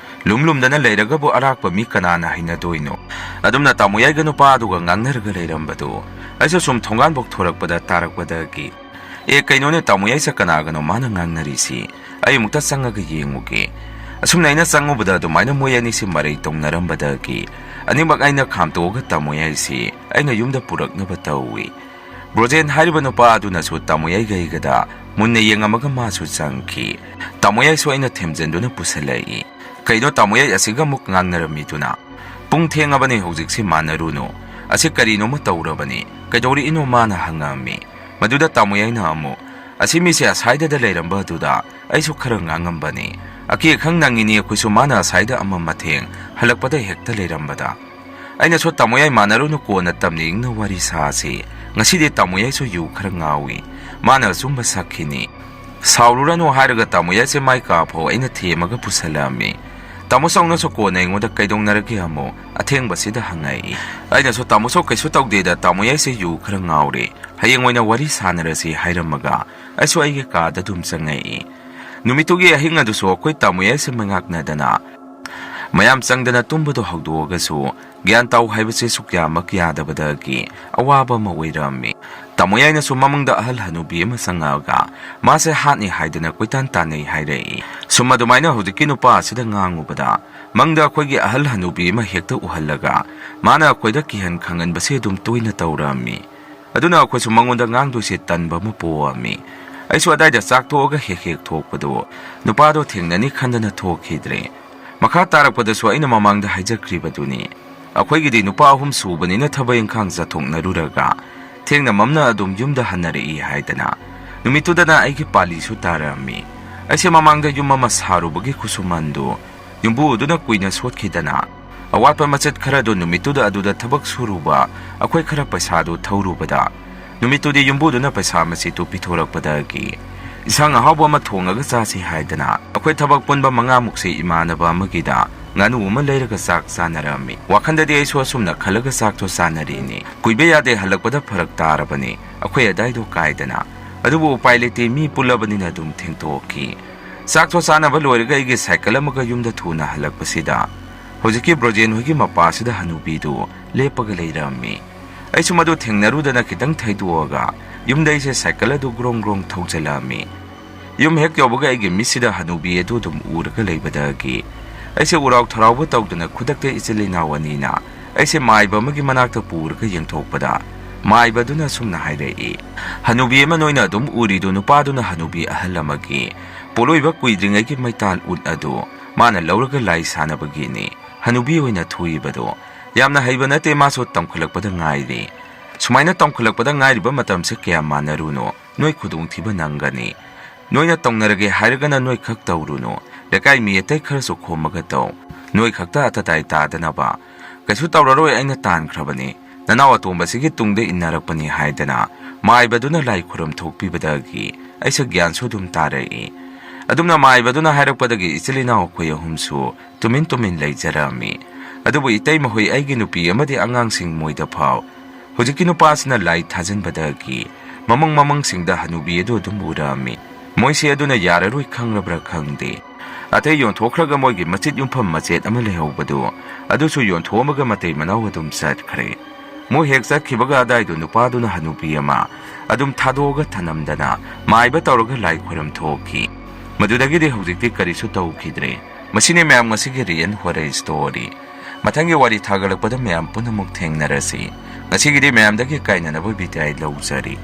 ꯂꯨꯝ ꯂꯨꯝꯗꯅ ꯂꯩꯔꯒꯕꯨ ꯑꯔꯥꯛꯄ ꯃꯤ ꯀꯅꯥꯅ ꯍꯩꯅꯗꯣꯏꯅꯣ?" ꯑꯗꯨꯝꯅ ꯇꯥꯃꯣ ꯌꯥꯏꯒ ꯅꯨꯄꯥ ꯑꯗꯨꯒ ꯉꯥꯡꯅꯔꯒ ꯂꯩꯔꯝꯕꯗꯨ ꯑꯩꯁꯨ ꯁꯨꯝ ꯊꯣꯡꯒꯥꯟꯐꯧ ꯊꯣꯔꯛꯄꯗ ꯇꯥꯔꯛꯄꯗꯒꯤ, "ꯑꯦ, ꯀꯩꯅꯣꯅꯦ, ꯇꯥꯃꯣ ꯌꯥꯏꯁꯦ ꯀꯅꯥꯒꯅꯣ ꯃꯥꯅ ꯉꯥꯡꯅꯔꯤꯁꯤ? ꯑꯩ ꯑꯃꯨꯛꯇ ꯆꯪꯉꯒ ꯌꯦꯡꯉꯨꯒꯦ꯫" ꯑꯁꯨꯝꯅ ꯑꯩꯅ ꯆꯪꯉꯨꯕꯗ ꯑꯗꯨꯃꯥꯏꯅ ꯃꯣꯏ ꯑꯅꯤꯁꯤ ꯃꯔꯩ ꯇꯧꯅꯔꯝꯕꯗꯒꯤ ꯑꯅꯤꯃꯛ ꯑꯩꯅ ꯈꯥꯝꯇꯣꯛꯑꯒ ꯇꯥꯃꯣ ꯌꯥꯏꯁꯤ ꯑꯩꯅ ꯌꯨꯝꯗ ꯄꯨꯔꯛꯅꯕ ꯇꯧꯏ꯫ ꯕ꯭ꯔꯣꯖꯦꯟ ꯍꯥꯏꯔꯤꯕ ꯅꯨꯄꯥ ꯑꯗꯨꯅꯁꯨ ꯇꯥꯃꯣ ꯌꯥꯏꯒ ꯑꯩꯒꯗ ꯃꯨꯟꯅ ꯌꯦꯡꯉꯝꯃꯒ ꯃꯥꯁꯨ ꯆꯪꯈꯤ꯫ ꯇꯥꯃꯣ ꯌꯥꯏꯁꯨ ꯑꯩꯅ ꯊꯦꯝꯖꯤꯟꯗꯨꯅ ꯄꯨꯁꯜꯂꯛꯏ꯫ "ꯀꯩꯅꯣ, ꯇꯥꯃꯣ ꯌꯥꯏ ꯑꯁꯤꯒ ꯑꯃꯨꯛ ꯉꯥꯡꯅꯔꯝꯃꯤꯗꯨꯅ? ꯄꯨꯡ ꯊꯦꯡꯉꯕꯅꯤ, ꯍꯧꯖꯤꯛꯁꯤ ꯃꯥꯟꯅꯔꯨꯅꯨ꯫ ꯑꯁꯤ ꯀꯔꯤꯅꯣꯃ ꯇꯧꯔꯕꯅꯤ꯫ ꯀꯩꯗꯧꯔꯛꯏꯅꯣ?" ꯃꯥꯅ ꯍꯪꯉꯝꯃꯤ꯫ ꯃꯗꯨꯗ ꯇꯥꯃꯣ ꯌꯥꯏꯅ ꯑꯃꯨꯛ, "ꯑꯁꯤ ꯃꯤꯁꯦ ꯑꯁꯥꯏꯗꯗ ꯂꯩꯔꯝꯕ ꯑꯗꯨꯗ ꯑꯩꯁꯨ ꯈꯔ ꯉꯥꯡꯉꯝꯕꯅꯤ꯫ ꯑꯀꯤ ꯑꯈꯪ ꯅꯪꯉꯤꯅꯤ, ꯑꯩꯈꯣꯏꯁꯨ ꯃꯥꯅ ꯑꯁꯥꯏꯗ ꯑꯃꯝ ꯑꯊꯦꯡ ꯍꯜꯂꯛꯄꯗ ꯍꯦꯛꯇ ꯂꯩꯔꯝꯕꯗ꯫ ꯑꯩꯅꯁꯨ, "ꯇꯥꯃꯣ ꯌꯥꯏ, ꯃꯥꯟꯅꯔꯨꯅꯨ, ꯀꯣꯟꯅ ꯇꯝꯅ ꯏꯪꯅ ꯋꯥꯔꯤ ꯁꯥꯁꯤ꯫ ꯉꯁꯤꯗꯤ ꯇꯥꯃꯣ ꯌꯥꯏꯁꯨ ꯌꯨ ꯈꯔ ꯉꯥꯎꯏ꯫ ꯃꯥꯅ ꯑꯆꯨꯝꯕ ꯁꯛꯈꯤꯅꯤ꯫ ꯁꯥꯎꯔꯨꯔꯅꯨ" ꯍꯥꯏꯔꯒ ꯇꯥꯃꯣ ꯌꯥꯏꯁꯦ ꯃꯥꯏ ꯀꯥ ꯐꯥꯎ ꯑꯩꯅ ꯊꯦꯝꯃꯒ ꯄꯨꯁꯜꯂꯛꯑꯝꯃꯤ꯫ ꯇꯥꯃꯣ ꯆꯧꯅꯁꯨ ꯀꯣꯟꯅ ꯑꯩꯉꯣꯟꯗ "ꯀꯩꯗꯧꯅꯔꯒꯦ?" ꯑꯃꯨꯛ ꯑꯊꯦꯡꯕꯁꯤꯗ ꯍꯪꯉꯛꯏ꯫ ꯑꯩꯅꯁꯨ, "ꯇꯥꯃꯣ ꯆꯧ ꯀꯩꯁꯨ ꯇꯧꯗꯦꯗ, ꯇꯥꯃꯣ ꯌꯥꯏꯁꯦ ꯌꯨ ꯈꯔ ꯉꯥꯎꯔꯦ꯫ ꯍꯌꯦꯡ ꯑꯣꯏꯅ ꯋꯥꯔꯤ ꯁꯥꯟꯅꯔꯁꯤ" ꯍꯥꯏꯔꯝꯃꯒ ꯑꯩꯁꯨ ꯑꯩꯒꯤ ꯀꯥꯗ ꯑꯗꯨꯝ ꯆꯪꯉꯛꯏ꯫ ꯅꯨꯃꯤꯠꯇꯨꯒꯤ ꯑꯍꯤꯡ ꯑꯗꯨꯁꯨ ꯑꯩꯈꯣꯏ ꯇꯥꯃꯣ ꯌꯥꯏꯁꯦ ꯃꯉꯥꯛꯅꯗꯅ ꯃꯌꯥꯝ ꯆꯪꯗꯅ ꯇꯨꯝꯕꯗꯣ ꯍꯧꯗꯣꯛꯑꯒꯁꯨ ꯒ꯭ꯌꯥꯟ ꯇꯥꯎ ꯍꯥꯏꯕꯁꯦ ꯁꯨꯛꯌꯥꯃꯛ ꯌꯥꯗꯕꯗꯒꯤ ꯑꯋꯥꯕ ꯑꯃ ꯑꯣꯏꯔꯝꯃꯤ꯫ ꯇꯥꯃꯣ ꯌꯥꯏꯅꯁꯨ ꯃꯃꯪꯗ ꯑꯍꯜ ꯍꯅꯨꯕꯤ ꯑꯃ ꯆꯪꯉꯛꯑꯒ ꯃꯥꯁꯦ ꯍꯥꯠꯅꯤ ꯍꯥꯏꯗꯅ ꯀꯣꯏꯇꯥꯟ ꯇꯥꯟꯅꯩ ꯍꯥꯏꯔꯛꯏ꯫ ꯁꯨꯝ ꯑꯗꯨꯃꯥꯏꯅ ꯍꯧꯖꯤꯛꯀꯤ ꯅꯨꯄꯥ ꯑꯁꯤꯗ ꯉꯥꯡꯉꯨꯕꯗ ꯃꯪꯗ ꯑꯩꯈꯣꯏꯒꯤ ꯑꯍꯜ ꯍꯅꯨꯕꯤ ꯑꯃ ꯍꯦꯛꯇ ꯎꯍꯜꯂꯒ ꯃꯥꯅ ꯑꯩꯈꯣꯏꯗ ꯀꯤꯍꯟ ꯈꯪꯍꯟꯕꯁꯦ ꯑꯗꯨꯝ ꯇꯣꯏꯅ ꯇꯧꯔꯝꯃꯤ꯫ ꯑꯗꯨꯅ ꯑꯩꯈꯣꯏꯁꯨ ꯃꯉꯣꯟꯗ ꯉꯥꯡꯗꯣꯏꯁꯦ ꯇꯟꯕ ꯑꯃ ꯄꯣꯛꯑꯝꯃꯤ꯫ ꯑꯩꯁꯨ ꯑꯗꯥꯏꯗ ꯆꯥꯛ ꯇꯣꯛꯑꯒ ꯍꯦꯛ ꯍꯦꯛ ꯊꯣꯛꯄꯗꯣ ꯅꯨꯄꯥꯗꯣ ꯊꯦꯡꯅꯅꯤ ꯈꯟꯗꯅ ꯊꯣꯛꯈꯤꯗ꯭ꯔꯦ꯫ ꯃꯈꯥ ꯇꯥꯔꯛꯄꯗꯁꯨ ꯑꯩꯅ ꯃꯃꯥꯡꯗ ꯍꯥꯏꯖꯈ꯭ꯔꯤꯕꯗꯨꯅꯤ꯫ ꯑꯩꯈꯣꯏꯒꯤꯗꯤ ꯅꯨꯄꯥ ꯑꯍꯨꯝ ꯁꯨꯕꯅꯤꯅ ꯊꯕꯛ ꯏꯪꯈꯥꯡ ꯆꯠꯊꯣꯛꯅꯔꯨꯔꯒ ꯊꯦꯡꯅ ꯃꯝꯅ ꯑꯗꯨꯝ ꯌꯨꯝꯗ ꯍꯟꯅꯔꯛꯏ ꯍꯥꯏꯗꯅ꯫ ꯅꯨꯃꯤꯠꯇꯨꯗꯅ ꯑꯩꯒꯤ ꯄꯥꯂꯤꯁꯨ ꯇꯥꯔꯛꯑꯝꯃꯤ꯫ ꯑꯩꯁꯦ ꯃꯃꯥꯡꯗ ꯌꯨꯝ ꯑꯃ ꯁꯥꯔꯨꯕꯒꯤ ꯈꯨꯠꯁꯨꯃꯟꯗꯨ ꯌꯨꯝꯕꯨ ꯑꯗꯨꯅ ꯀꯨꯏꯅ ꯁꯣꯠꯈꯤꯗꯅ, ꯑꯋꯥꯠꯄ ꯃꯆꯦꯠ ꯈꯔꯗꯨ ꯅꯨꯃꯤꯠꯇꯨꯗ ꯑꯗꯨꯗ ꯊꯕꯛ ꯁꯨꯔꯨꯕ ꯑꯩꯈꯣꯏ ꯈꯔ ꯄꯩꯁꯥꯗꯨ ꯊꯧꯔꯨꯕꯗ, ꯅꯨꯃꯤꯠꯇꯨꯗꯤ ꯌꯨꯝꯕꯨꯗꯨꯅ ꯄꯩꯁꯥ ꯃꯆꯦꯠꯇꯨ ꯄꯤꯊꯣꯔꯛꯄꯗꯒꯤ ꯏꯟꯁꯥꯡ ꯑꯍꯥꯎꯕ ꯑꯃ ꯊꯣꯡꯉꯒ ꯆꯥꯁꯤ ꯍꯥꯏꯗꯅ ꯑꯩꯈꯣꯏ ꯊꯕꯛ ꯄꯨꯟꯕ ꯃꯉꯥꯃꯨꯛꯁꯦ ꯏꯃꯥꯟꯅꯕ ꯑꯃꯒꯤꯗ ꯉꯥꯅꯨ ꯑꯃ ꯂꯩꯔꯒ ꯆꯥꯛ ꯆꯥꯅꯔꯝꯃꯤ꯫ ꯋꯥꯈꯟꯗꯗꯤ ꯑꯩꯁꯨ ꯑꯁꯨꯝꯅ ꯈꯜꯂꯒ ꯆꯥꯛꯇꯣ ꯆꯥꯅꯔꯤꯅꯤ꯫ ꯀꯨꯏꯕ ꯌꯥꯗꯦ, ꯍꯜꯂꯛꯄꯗ ꯐꯔꯛ ꯇꯥꯔꯕꯅꯤ, ꯑꯩꯈꯣꯏ ꯑꯗꯥꯏꯗꯣ ꯀꯥꯏꯗꯅ꯫ ꯑꯗꯨꯕꯨ ꯎꯄꯥꯏ ꯂꯩꯇꯦ, ꯃꯤ ꯄꯨꯜꯂꯕꯅꯤꯅ ꯑꯗꯨꯝ ꯊꯦꯡꯇꯣꯛꯈꯤ꯫ ꯆꯥꯛꯇꯣ ꯆꯥꯅꯕ ꯂꯣꯏꯔꯒ ꯑꯩꯒꯤ ꯁꯥꯏꯀꯜ ꯑꯃꯒ ꯌꯨꯝꯗ ꯊꯨꯅ ꯍꯜꯂꯛꯄꯁꯤꯗ ꯍꯧꯖꯤꯛꯀꯤ ꯕ꯭ꯔꯣꯖꯦꯟ ꯍꯣꯏꯒꯤ ꯃꯄꯥꯁꯤꯗ ꯍꯅꯨꯕꯤꯗꯨ ꯂꯦꯞꯄꯒ ꯂꯩꯔꯝꯃꯤ꯫ ꯑꯩꯁꯨ ꯃꯗꯨ ꯊꯦꯡꯅꯔꯨꯗꯅ ꯈꯤꯇꯪ ꯊꯩꯗꯣꯛꯑꯒ ꯌꯨꯝꯗ ꯑꯩꯁꯦ ꯁꯥꯏꯀꯜ ꯑꯗꯨ ꯒ꯭ꯔꯣꯡ ꯒ꯭ꯔꯣꯡ ꯊꯧꯖꯤꯜꯂꯛꯑꯝꯃꯤ꯫ ꯌꯨꯝ ꯍꯦꯛ ꯌꯧꯕꯒ ꯑꯩꯒꯤ ꯃꯤꯠꯁꯤꯗ ꯍꯅꯨꯕꯤ ꯑꯗꯨ ꯑꯗꯨꯝ ꯎꯔꯒ ꯂꯩꯕꯗꯒꯤ ꯑꯩꯁꯦ ꯎꯔꯥꯎ ꯊꯔꯥꯎꯕ ꯇꯧꯗꯅ ꯈꯨꯗꯛꯇ ꯏꯆꯤꯜ ꯏꯅꯥꯎ ꯑꯅꯤꯅ ꯑꯩꯁꯦ ꯃꯥꯏꯕ ꯑꯃꯒꯤ ꯃꯅꯥꯛꯇ ꯄꯨꯔꯒ ꯌꯦꯡꯊꯣꯛꯄꯗ, ꯃꯥꯏꯕꯗꯨꯅ ꯑꯁꯨꯝꯅ ꯍꯥꯏꯔꯛꯏ, "ꯍꯅꯨꯕꯤ ꯑꯃ ꯅꯣꯏꯅ ꯑꯗꯨꯝ ꯎꯔꯤꯗꯨ ꯅꯨꯄꯥꯗꯨꯅ ꯍꯅꯨꯕꯤ ꯑꯍꯜ ꯑꯃꯒꯤ ꯄꯣꯠꯂꯣꯏꯕ ꯀꯨꯏꯗ꯭ꯔꯤꯉꯩꯒꯤ ꯃꯩꯇꯥꯟ ꯎꯠ ꯑꯗꯨ ꯃꯥꯅ ꯂꯧꯔꯒ ꯂꯥꯏ ꯁꯥꯟꯅꯕꯒꯤꯅꯤ꯫ ꯍꯅꯨꯕꯤ ꯑꯣꯏꯅ ꯊꯣꯛꯏꯕꯗꯣ ꯌꯥꯝꯅ ꯍꯩꯕ ꯅꯠꯇꯦ, ꯃꯥꯁꯨ ꯇꯝꯈꯠꯂꯛꯄꯗ ꯉꯥꯏꯔꯤ꯫ ꯁꯨꯃꯥꯏꯅ ꯇꯝꯈꯠꯂꯛꯄꯗ ꯉꯥꯏꯔꯤꯕ ꯃꯇꯝꯁꯦ ꯀꯌꯥ ꯃꯥꯟꯅꯔꯨꯅꯣ, ꯅꯣꯏ ꯈꯨꯗꯣꯡꯊꯤꯕ ꯅꯪꯒꯅꯤ꯫ ꯅꯣꯏꯅ ꯇꯧꯅꯔꯒꯦ ꯍꯥꯏꯔꯒꯅ ꯅꯣꯏ ꯈꯛ ꯇꯧꯔꯨꯅꯨ, ꯂꯩꯀꯥꯏ ꯃꯤ ꯑꯇꯩ ꯈꯔꯁꯨ ꯈꯣꯝꯃꯒ ꯇꯧ꯫ ꯅꯣꯏ ꯈꯛꯇ ꯑꯇꯇꯥꯏ ꯇꯥꯗꯅꯕ꯫ ꯀꯩꯁꯨ ꯇꯧꯔꯔꯣꯏ, ꯑꯩꯅ ꯇꯥꯟꯈ꯭ꯔꯕꯅꯤ, ꯅꯅꯥꯎ ꯑꯇꯣꯝꯕꯁꯤꯒꯤ ꯇꯨꯡꯗ ꯏꯟꯅꯔꯛꯄꯅꯤ" ꯍꯥꯏꯗꯅ ꯃꯥꯏꯕꯗꯨꯅ ꯂꯥꯏ ꯈꯨꯔꯨꯝ ꯊꯣꯛꯄꯤꯕꯗꯒꯤ ꯑꯩꯁꯦ ꯒ꯭ꯌꯥꯟꯁꯨ ꯑꯗꯨꯝ ꯇꯥꯔꯛꯏ꯫ ꯑꯗꯨꯝꯅ ꯃꯥꯏꯕꯗꯨꯅ ꯍꯥꯏꯔꯛꯄꯗꯒꯤ ꯏꯆꯤꯜ ꯏꯅꯥꯎ ꯑꯩꯈꯣꯏ ꯑꯍꯨꯝꯁꯨ ꯇꯨꯃꯤꯟ ꯇꯨꯃꯤꯟ ꯂꯩꯖꯔꯝꯃꯤ꯫ ꯑꯗꯨꯕꯨ ꯏꯇꯩꯃ ꯍꯣꯏ, ꯑꯩꯒꯤ ꯅꯨꯄꯤ ꯑꯃꯗꯤ ꯑꯉꯥꯡꯁꯤꯡ ꯃꯣꯏꯗ ꯐꯥꯎ ꯍꯧꯖꯤꯛꯀꯤ ꯅꯨꯄꯥꯁꯤꯅ ꯂꯥꯏ ꯊꯥꯖꯤꯟꯕꯗꯒꯤ ꯃꯃꯪ ꯃꯃꯪꯁꯤꯡꯗ ꯍꯅꯨꯕꯤ ꯑꯗꯨ ꯑꯗꯨꯝ ꯎꯔꯛꯑꯝꯃꯤ꯫ ꯃꯣꯏꯁꯦ ꯑꯗꯨꯅ ꯌꯥꯔꯔꯣꯏ ꯈꯪꯂꯕ꯭ꯔꯥ ꯈꯪꯗꯦ, ꯑꯇꯩ ꯌꯣꯟꯊꯣꯛꯈ꯭ꯔꯒ ꯃꯣꯏꯒꯤ ꯃꯆꯤꯠ ꯌꯨꯝꯐꯝ ꯃꯆꯦꯠ ꯑꯃ ꯂꯩꯍꯧꯕꯗꯨ ꯑꯗꯨꯁꯨ ꯌꯣꯟꯊꯣꯛꯑꯝꯃꯒ ꯃꯇꯩ ꯃꯅꯥꯎ ꯑꯗꯨꯝ ꯆꯠꯈ꯭ꯔꯦ꯫ ꯃꯣꯏ ꯍꯦꯛ ꯆꯠꯈꯤꯕꯒ ꯑꯗꯥꯏꯗꯨ ꯅꯨꯄꯥꯗꯨꯅ ꯍꯅꯨꯕꯤ ꯑꯃ ꯑꯗꯨꯝ ꯊꯥꯗꯣꯛꯑꯒ ꯊꯅꯝꯗꯅ ꯃꯥꯏꯕ ꯇꯧꯔꯒ ꯂꯥꯏ ꯈꯣꯏꯔꯝ ꯊꯣꯛꯈꯤ꯫ ꯃꯗꯨꯗꯒꯤꯗꯤ ꯍꯧꯖꯤꯛꯇꯤ ꯀꯔꯤꯁꯨ ꯇꯧꯈꯤꯗ꯭ꯔꯦ꯫ ꯃꯁꯤꯅꯤ ꯃꯌꯥꯝ ꯉꯁꯤꯒꯤ real horror story꯫ ꯃꯊꯪꯒꯤ ꯋꯥꯔꯤ ꯊꯥꯒꯠꯂꯛꯄꯗ ꯃꯌꯥꯝ ꯄꯨꯟꯅꯃꯨꯛ ꯊꯦꯡꯅꯔꯁꯤ꯫ ꯉꯁꯤꯒꯤꯗꯤ ꯃꯌꯥꯝꯗꯒꯤ ꯀꯥꯏꯅꯅꯕ ꯕꯤꯗꯥꯏ ꯂꯧꯖꯔꯤ꯫